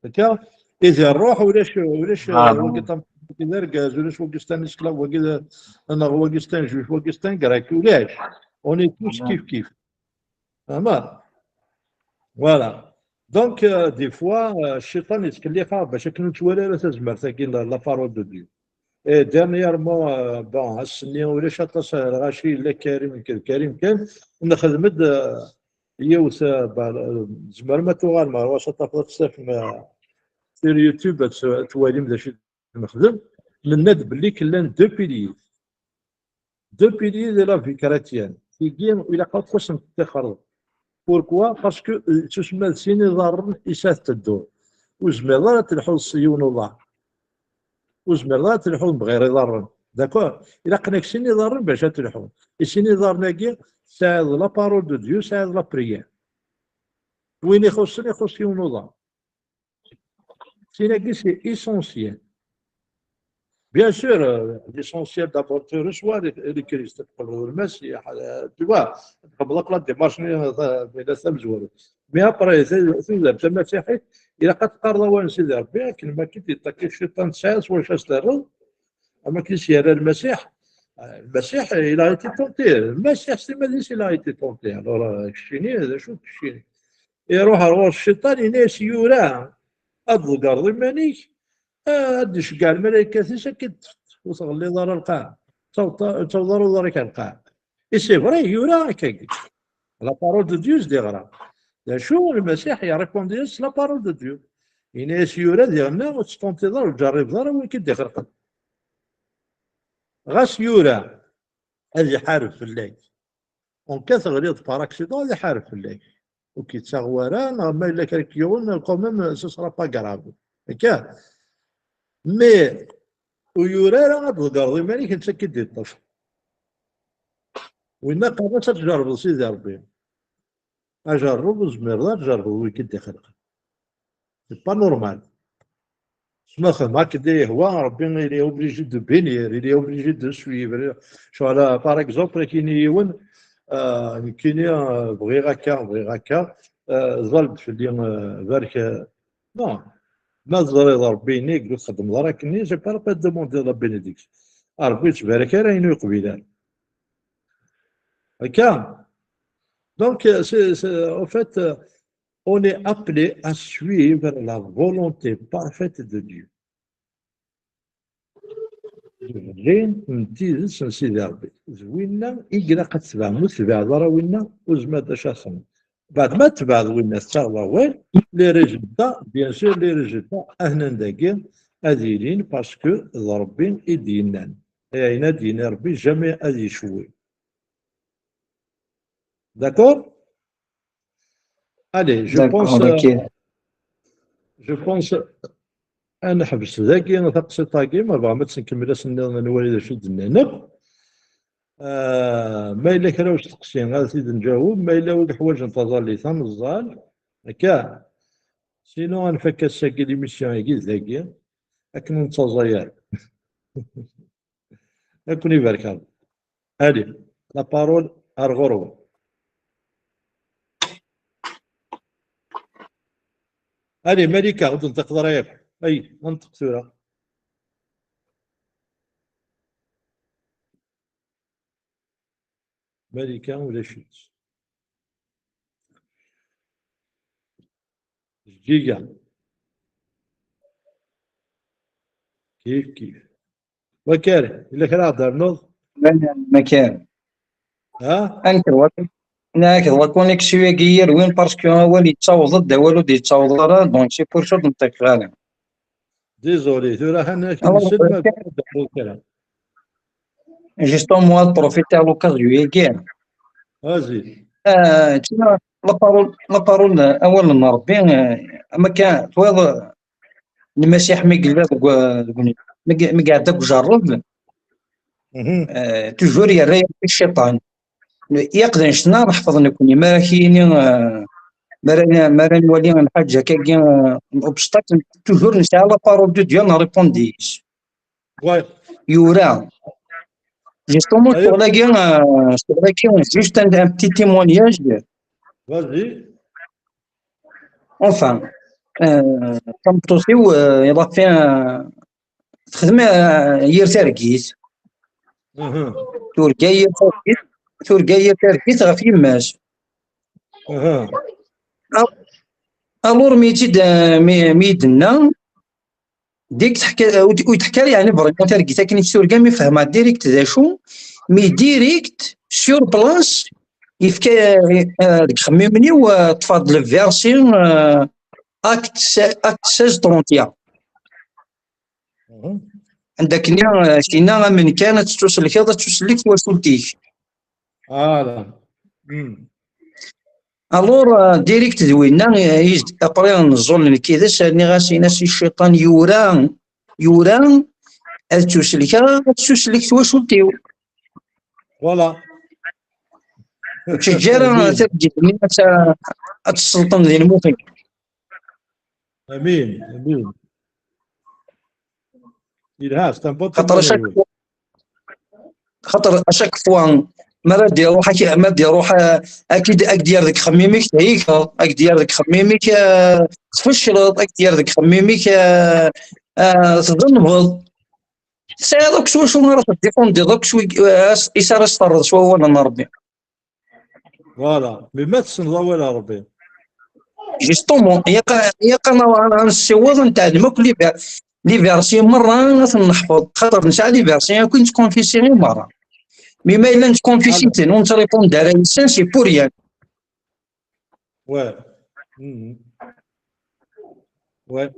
Akka, i di ṛṛuḥ ulac, ulac, ah, wagi d tameṭṭut, wagi d argaz, ulac wagi s tan esclave, wagi d, neɣ wagi s tan juif, wagi s tan grec, ulac. On est tous kif kif. Fehmeḍ? Voilà. Donc, euh, des fois, euh, cciṭan yettkellix-aɣ bac akken ur nettwali ara tazmert-agi n la, la parole de Dieu. Et dernièrement, euh, bon, ass-nni ulac aṭas, euh, lɣaci, yella Karim kan, Karim kan, nexdem-d, euh, yiwet, euh, bah, euh, tzemrem ad tuɣalem ɣer wasaṭ, ad tafeḍ, ad tafem, euh, sur YouTube, ad t-, ad twalim d acu i d-nexdem. Nenna-d belli llan deux piliers. Deux piliers de la vie chrétienne. Tigi, ilaq ad tent-tixreḍ. Pourquoi? Parce que, euh, ttusemma d sin iḍarren i s ad tedduḍ. Ur zmireḍ ara ad telḥuḍ s yiwen uḍar. Ur zmireḍ ara ad telḥuḍ bɣir iḍarren. D'accord? Ilaq-ak sin iḍarren bac ad telḥuḍ. I sin iḍarren-agi, tesɛiḍ la parole de Dieu, tesɛiḍ la prière. Win ixuṣṣen, ixuṣṣ yiwen uḍar. Sin-agi, c'est essentiel. Bien sûr, euh, l'essentiel d'abord, tu reçois le, le Christ, tqebleḍ Lmasiḥ, euh, tu vois, tqebleḍ akk la démarche-nni, euh, mais après, tu, tu, tamasiḥit, ilaq ad teqqareḍ awal n Sidi Ṛebbi, akken ma k-id-yeṭṭaki cciṭan, tesɛiḍ s wacu ad s-terreḍ, am akken i s-yerra Lmasiḥ. Euh, Lmasiḥ, il a été tenté. Lmasiḥ s timmad-is, il a été tenté. Alors, euh, keččini, d acu keččini? Iruḥ ar ɣur-s cciṭan, yenna-yas, yura ad tḍeggreḍ iman-ik, ad d-iceggeɛ lmalaykat-is, ad k-id-tefk, ur tɣelliḍ ara lqaɛa, ur ttaweḍ ara uḍar-ik ar lqaɛa. Et c'est vrai, yura akkagi. La parole de Dieu s-d-iɣra. D acu? Lmasiḥ irripondi-yas s la parole de Dieu. Yenna-yas, yura diɣenna, ur tettṭuntiḍ ara, ur tǧerribeḍ ara win k-id-ixelqen. Ɣas yura, ad iḥareb fell-ak. En cas teɣliḍ par accident, ad iḥareb fell-ak. Ur k-yettaɣ wara, neɣ ma yella kra k-yuɣen, quand même, ce sera pas grave. Akka. Mais ur yura ara ad tḍeggreḍ iman-ik, netta k-id-iṭṭef. Winna qqaren-as ad tjerrbeḍ Sidi Ṛebbi. Ajerreb, ur tezmireḍ ad tjerrbeḍ wi k-id-ixelqen. C'est pas normal. Sma fehmeɣ-k-d, ihwa Ṛebbi, il est obligé de bénir, il est obligé de suivre. Ccɣel, par exemple, ad k-yini yiwen, euh, nekkini, euh, bɣiɣ akka, bɣiɣ akka, euh, ẓẓal-d fell-i, euh, barek, euh, non. Ma teẓriḍ Ṛebbi yenna-k ur txeddmeḍ ara akkenni, c'est pas la peine de demander la bénédiction. Ṛebbi ur yettbarak ara ayen ur yeqbil ara. Akka. Donc, euh, c'est, c'est, en fait, euh, on est appelé à suivre la volonté parfaite de Dieu. Lli n tidet n Sidi Ṛebbi. D winna i ilaq ad tebɛem. Ur tebɛeḍ ara winna, ur zmireḍ d acu ad txedmeḍ. Beɛd ma tebɛeḍ winna, tettaɣeḍ awal, les résultats, bien sûr, les résultats, ahnan dagi, ad ilin, parce que d Ṛebbi i d-yennan. Ayen ad d-yini Ṛebbi, jamais ad yecwi. D'accord? Allez, je pense, euh, je pense, ad neḥbes dagi taqsiṭ-agi, ma bɣam ad tt-nkemmel ass nniḍen, ad nwali d acu i d-nnan akk. Euh, ma yella kra usteqsi, ad t-id-nǧaweb, ma yella wid ḥwaǧen taẓallit, ad neẓẓal. Akka. Sinon, ad nfak ass-agi, l'émission-agi, dagi, akken ur nettaẓay ara. Ad ken-ibarek Ṛebbi. Allez, la parole ar ɣur-wen. Allez, Malika, ur d-tenṭiqeḍ ara yakk. Ay, nṭeq tura. Malika, ulac-itt. Zǧiga. Kif, kif. Wakal, yella kra ad d-ternuḍ? Ma kan. Ha? Nekk d la connexion-agi yerwin, parce que awal yettaweḍ-d, awal ur d-yettaweḍ ara, donc c'est pour ça ur d-nṭiqeɣ ara. Désolé, tura ḥana akken nsel ma d-ternuḍ kra. Justement, ad profiter à l'occasion-agi. Vas-y. Euh, tu vois, la parole, la parole, euh, awal n Ṛebbi, euh, am akka, twiḍ, euh, Lmasiḥ mi yella deg, deg, mi, mi iɛedda deg ujerreb, euh, toujours yerra-yas cciṭan. Yak d annect-nni ara neḥfeḍ nekkni, mi ara k-yini, euh, mi ara, mi ara nwali lḥaǧa akkagi, euh, n obstacle, toujours nesɛa la parole de Dieu, nrépond-as. Yura. Justement, ccɣel-agi, euh, ccɣel-agi, juste un, un petit témoignage. Vas-y. Enfin, euh, tameṭṭut-iw, euh, il a fait un, texdem, euh, yir targit. Turga yir targit, turga yir targit ɣef yemma-s. Ah, Alors, mi tt-id, mi, mi d-tenna, dik teḥka, ur d-, ur d-teḥka ara, yeɛni, vraiment targit akken i tt-turga, mi fehmeɣ direct d acu, mi direct, sur place, yefka, eh, deg uxemmem-nni-w, eh, ṭṭfeɣ-d le verset, eh, acte se-, acte seize trente et un. Anda akken, eh, s-yenna, amen kan ad tettusellkeḍ, ad tettusellek twacult-ik. Voilà. Alors, euh, direct d winna, euh, i d-, après neẓẓul nekk yid-s, rniɣ-as, in-as i cciṭan yura, yura, ad ttuselkeɣ, ad ttuselk twacult-iw. Voilà. Ur tt-ǧǧa ara targit-nni ad tt-, ad tt-sselṭen di lmux-im. Amin, amin. Yelha, c'est un bon témoignage. Xaṭer à chaque fois, xaṭer à chaque fois, ma ara d-iruḥ, ak-, ma ara d-iruḥ, eh, ak-, ak-d-yerr deg uxemmem-ik, theyyaḍ, ak-d-yerr deg uxemmem-ik, eh, tfecleḍ, ak-d-yerr deg uxemmem-ik, eh, eh, tḍenbeḍ. Tesɛiḍ akk s wacu ara teddifundiḍ, akk s wi-, eh, is ara s-terreḍ s wawal n Ṛebbi. Voilà, mais ma tessneḍ awal n Ṛebbi. Justement, ilaq, ilaq ad n-, ad nessiweḍ, ad nteɛlem akk les ver-, les versets merra, ad ten-neḥfeḍ, xaṭer nesɛa les versets akk i nettkonfisi i merra. Mais ma yella nettkonfisi-ten, ur nettripundi ara yes-sen, c'est pour rien. Ouais. Mhm. Ouais.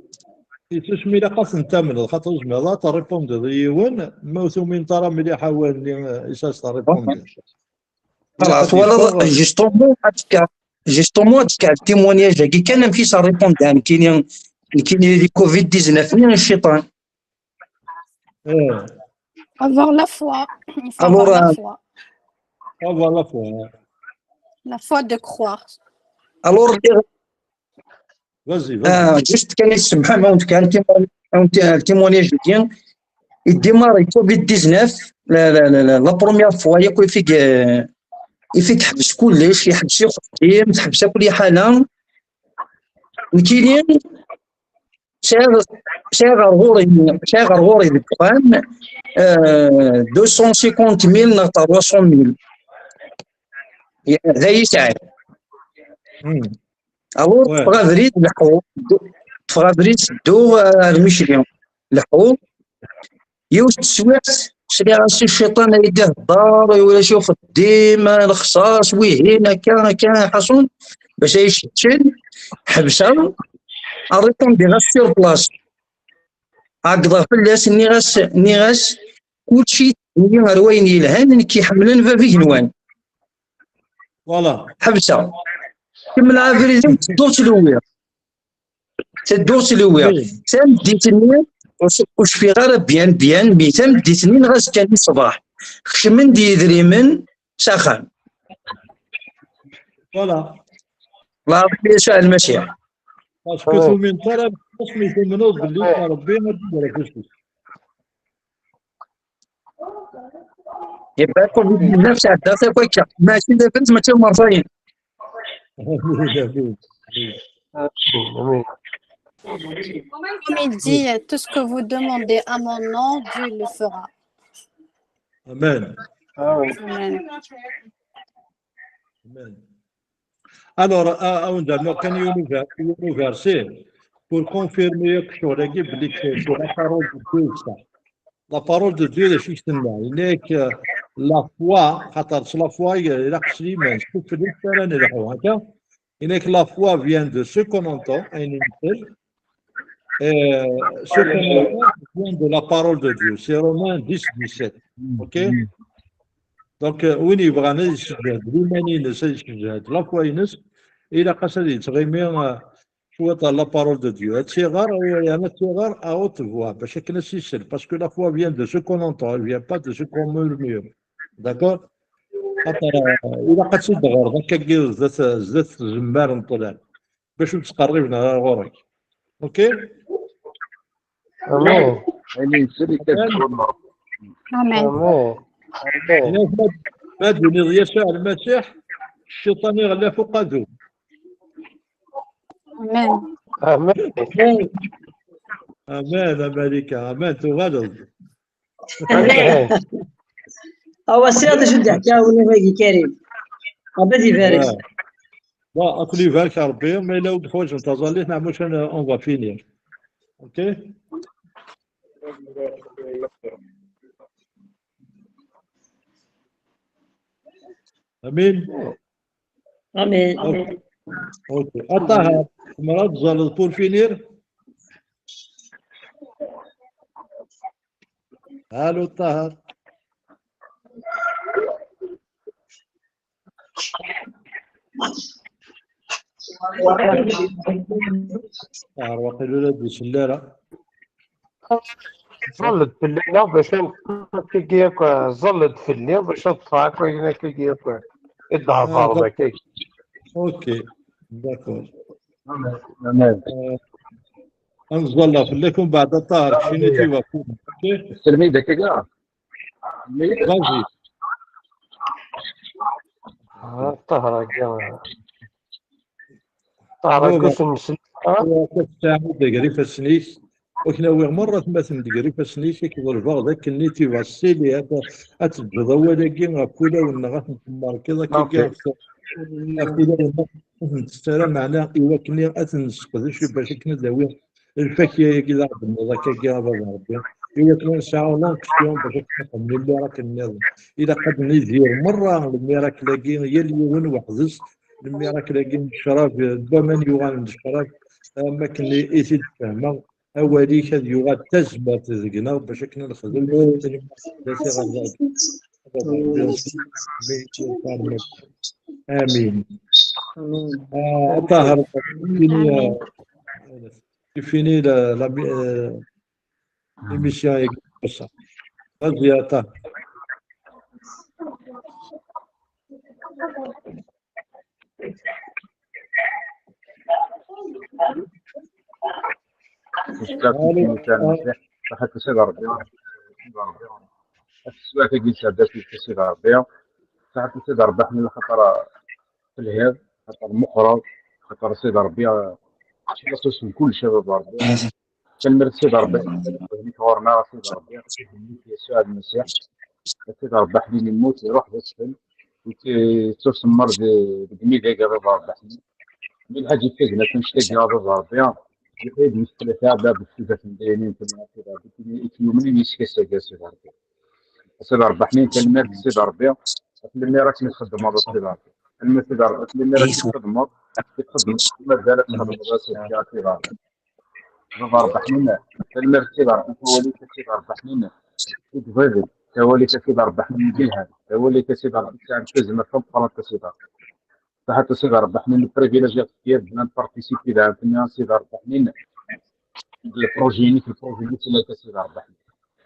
Isusmi ilaq ad ten-tamneḍ, xaṭer ur zmireḍ ara ad terripundiḍ i yiwen, ma ur tumineḍ ara mliḥ awal-nni, eh, is ara s-terripundiḍ. Xalaṣ, twalaḍ, justement, ad tekk-, justement, ad tekk-, le témoignage-agi kan, amek i s-répondre, nekkini, nekkini di covid dix-neuf-nni, cciṭan. Eh. Avoir la foi. Il faut avoir la foi. Avoir la foi. La foi de croire. Alors, vas-y, vas-y. Ah, juste kan, semḥem, awen-d kan, awen-d kan, le témoignage-agi. Iddi Marie covid dix-neuf, la, la, la, la, la première fois, yakk ifik, euh, ifik ḥbes kullec, yeḥbes uxeddim, teḥbes akk liḥala. Nekkini, sɛiɣ, sɛiɣ ɣer ɣur-i, sɛiɣ ɣer ɣur-i deg uxxam, euh, deux cent cinquante mille neɣ trois cent mille. Ya, d ayi sɛiɣ. Hmm. Alors, ouais, ṭṭfeɣ abrid, leḥḥuɣ, ṭṭfeɣ abrid, tedduɣ, eh, ar Micli. Leḥḥuɣ. Yiwet teswiɛt, sliɣ-as i cciṭan ay d-ihedder, ay ulac uxeddim, a lexṣaṣ, wihin, akka, akka, ḥaṣun, bac ay ceččen, ḥebseɣ, rripundiɣ-as sur place. Ɛeggḍeɣ fell-as, nniɣ-as, nniɣ-as, kulci yeddi ar wayen yelhan, nekk iḥemmlen bab igenwan. Voilà. Ḥebseɣ. Kemmleɣ abrid-iw, tedduɣ tlewwiɣ. Tedduɣ tlewwiɣ. Oui. Tameddit-nni, ur s-, ur cfiɣ ara bien, bien, mi tameddit-nni neɣ azekka-nni ṣṣbeḥ, kecmen-d yidrimen s axxam. Voilà. Lɛaḍima Yasuɛ Lmasiḥ. Parce que tumineḍ ara, asmi tumneḍ belli Ṛebbi ad d-iger afus-is. Yebba covid dix-neuf sɛeddaɣ-t akk akka. Mačči d abrid, mačči d imerẓayen. Amin. Comme il dit, tout ce que vous demandez à mon nom, Dieu le fera. Amen. Amen. Amen. Alors, à, à, on a quand même un ver-, un verset pour confirmer que sur la Bible, que c'est la parole de Dieu, ça. La parole de Dieu, d acu i d-tenna? Yenna-k, euh, la foi, xaṭer s la foi, ilaq s liman, s tuflest ara nelḥu, akka? Yenna-k, la foi vient de ce qu'on entend, ayen i nsel, euh, ce qu'on entend vient de la parole de Dieu. C'est Romains dix, dix-sept. OK? Donc, euh, win yebɣan ad yesseǧhed liman-ines, ad yesseǧhed la foi-ines, ilaq-as ad yettɣimi, euh, cwiṭ ɣer la parole de Dieu. Ad tt-iɣer, yerna ad tt-iɣer à haute voix, bac akken ad s-isel, parce que la foi vient de ce qu'on entend, elle vient pas de ce qu'on murmure. D'accord? Xaṭer, euh, ilaq ad tt-id-ɣreḍ akkagi zdat, zdat tzemmar n ṭṭlam, bac ur ttqerriben ara ɣur-k. OK? Amin. Amin. Amin. Amin. Amin. Ma d-, ma d-tiniḍ Yasuɛ Lmasiḥ, cciṭan iɣella fuq adu. Amin. Amin. Amin, a Malika. Amin, tuɣaleḍ. Amin. Awa, sɛiɣ d acu d-ḥkiɣ i unafag Karim. Ṛebbi ad ibarek. Ah. Bon, ad ken-ibarek Rebbi, ma yella ur d-ḥwaǧen taẓallit, neɣ maca, on va finir. Ok? Amin. Amin. Ok. Ok. A Ṭaher, tzemreḍ ad tẓalleḍ pour finir? Allô, Ṭaher. Ṭaher, waqil ur d-isell ara. Ẓẓallet fell-aneɣ bac ad nfak tagi akk, ẓẓallet fell-i bac ad ṭṭfeɣ akk ayen akkagi akk i d-thedreḍ akka. Ok, d'accord. Euh, ad nẓalla fell-ak umbeɛd a Ṭaher, keččini tu vas pour. Ok? Selmi d akka. Vas-y. Ah, Ṭaher-agi. Ṭaher-agi ur s-nesli ara. Tettɛawid gar ifassen-ik. Ur k-nawiɣ merra atmaten gar ifassen-ik, ad k-ḍelbeɣ d akken tu vas sceller, ad, ad teǧǧeḍ awal-agi ɣef wulawen-nneɣ, ad ten-temmerkeḍ akkagi ɣef, ɣef wulawen-nneɣ, ur ten-tett ara, meɛna i wakken ad ten-nesseqdec bac akken ad d-awi lfakya-agi d aɣ-d-tenniḍ akkagi a baba Rebbi, i wakken ad nesɛu l'onction bac ad nxemmem les miracles nniḍen. Ilaq ad nidir merra les miracles-agi, yal yiwen weḥd-s, les miracles-agi n ccrab, n waman yuɣalen d ccrab, am wakken i, i t-id-fehmeɣ, awal-ik ad yuɣal d tazmert deg-neɣ bac akken ad nexdem d asiɣer. Amin. Ah, Ṭaher, c'est fini, euh, c'est fini la, la, euh, l'émission avec ça. Vas-y, attends. Saḥit a Sidi Ṛebbi. Taswiɛt-agi n tɛeddat a Sidi Ṛebbi. Saḥit a Sidi Ṛebbi, ḥnin axaṭer telhiḍ, axaṭer meqqreḍ, axaṭer a Sidi Ṛebbi, txelleṣ-as kullec a baba Ṛebbi. Tanemmirt a Sidi Ṛebbi, nek ɣur-neɣ a Sidi Ṛebbi, Yasuɛ Lmasiḥ. A Sidi Ṛebbi, ḥnin immut, iṛuḥ d asfel, yettusemmer deg umidag a baba Ṛebbi, ḥnin. Mi lḥaǧa ifazen akken annect-agi a baba Ṛebbi, yuḥya-d mi tlata bab n tsudat n daynin, a Sidi Ṛebbi, i t-yumnen yis-k ass-agi a Sidi Ṛebbi. A Sidi Ṛebbi, ḥnin tanemmirt a Sidi Ṛebbi, ɣef lmir akken i txeddmeḍ a Sidi Ṛebbi. Tanemmirt a Sidi Ṛebbi, ɣef lmir akken i txeddmeḍ, i txeddmeḍ, mazal ad txeddmeḍ a Sidi Ṛebbi. Baba Ṛebbi ḥnin, tanemmirt a Sidi Ṛebbi, tawal-ik a Sidi Ṛebbi ḥnin, i tbidel, tawal-ik a Sidi Ṛebbi ḥnin, i yelhan, tawal-ik a Sidi Ṛebbi tesɛa tazmert tameqqrant a Sidi Ṛebbi. Saḥit a Sidi Ṛebbi ḥnin, le privilège ad tefkiḍ, ad nparticipi daɛwet-nni a Sidi Ṛebbi ḥnin, deg le projet-inek, le projet-inek tlata a Sidi Ṛebbi ḥnin.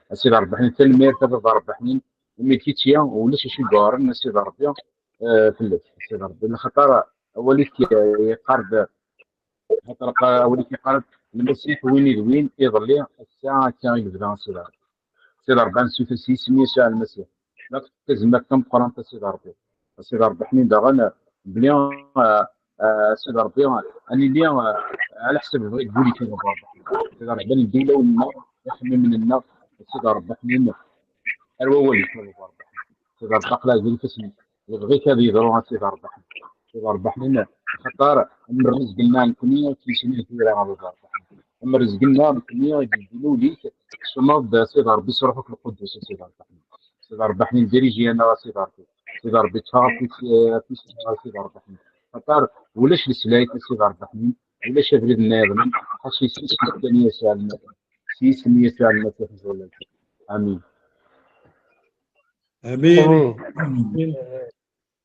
A Sidi Ṛebbi ḥnin, tanemmirt a baba Ṛebbi ḥnin, imi d kečč ya, ulac acu yuɛren a Sidi Ṛebbi, eh, fell-ak a Sidi Ṛebbi, lxaṭer awal-ik, eh, yeqqar-d, xaṭer qa-, awal-ik yeqqar-d, Lmasiḥ win i d win, iḍelli, ass-a, akka i yebda a Sidi Ṛebbi. Sidi Ṛebbi, ad nessuter s yisem Yasuɛ Lmasiḥ. Naf tazmert tameqqrant a Sidi Ṛebbi. A Sidi Ṛebbi, ḥnin daɣen, bli, ah, ah, a Sidi Ṛebbi, ad nili, ah, ɛla ḥsab bɣi deg wul-ik a baba Ṛebbi. A Sidi Ṛebbi, ad neddu ulawen-nneɣ, ixemmimen-nneɣ, a Sidi Ṛebbi, ḥnin, ar wawal-ik a baba Ṛebbi. A Sidi Ṛebbi, aql-aɣ di ifassen-ik. Yebɣi-k ad yeḍru a Sidi Ṛebbi ḥnin. A Sidi Ṛebbi ḥnin, axaṭer am rrezg-nneɣ nekni, ad k-yesni tura a baba Ṛebbi ḥnin. Am rrezg-nneɣ nekni, ad d-yeddun ul-ik, tkesmeḍ-d a Sidi Ṛebbi s Ṛṛuḥ-ik Lquddus a Sidi Ṛebbi ḥnin. A Sidi Ṛebbi ḥnin, diriji-aneɣ a Sidi Ṛebbi. A Sidi Ṛebbi, ṭṭef afus, eh, afus-nneɣ a Sidi Ṛebbi ḥnin. Axaṭer ulac leslak a Sidi Ṛebbi ḥnin, ulac abrid nniḍen, xas s yisem kan Yasuɛ Lmasiḥ. S yisem Yasuɛ Lmasiḥ i ẓẓullen. Amin. Amin. Amin.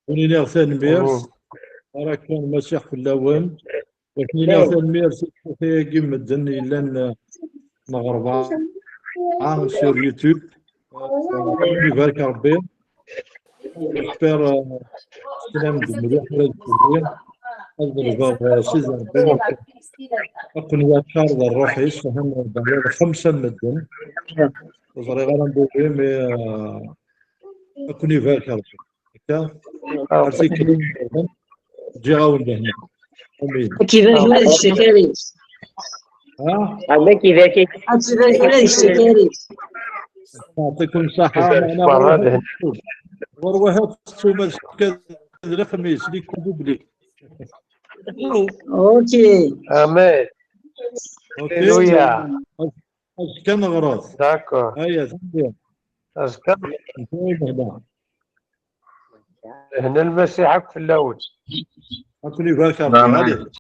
Ur iniɣ tanemmirt, ara kan Lmasiḥ fell-awen. Ur iniɣ tanemmirt i tagi medden yellan, eh, neɣ rebɛa sur YouTube. Ibarek Ṛebbi. J'espère, eh, teslam-d mliḥ ara d-tili. Ad ḍelbeɣ, eh, Sidi Ṛebbi ad ken-wacar d ṛṛuḥ-is, ahan beɛla xemsa n medden. Ur ẓriɣ ara anda, mais, eh, ad ken-ibarek Ṛebbi. Akka? Ar tikkelt. Ǧǧiɣ-awen lehna. Amin. Ad k-ibarek ma d ccakari. Ha? Ad k-ibarek. Ad k-ibarek ma d ccakari. Yeɛṭikum ṣṣeḥḥa. Meɛna ɣur wahat tettum azekka d lexmis, les coups doublés. Ok. Amen. Ok. Alléluia. Azekka neɣret. D'accord. Aya, tanemmirt. Azekka. Nsawal lehna. Hna Lmasiḥ akk fell-awen. Ad ken-ibarek Rebbi. Amen. Allez.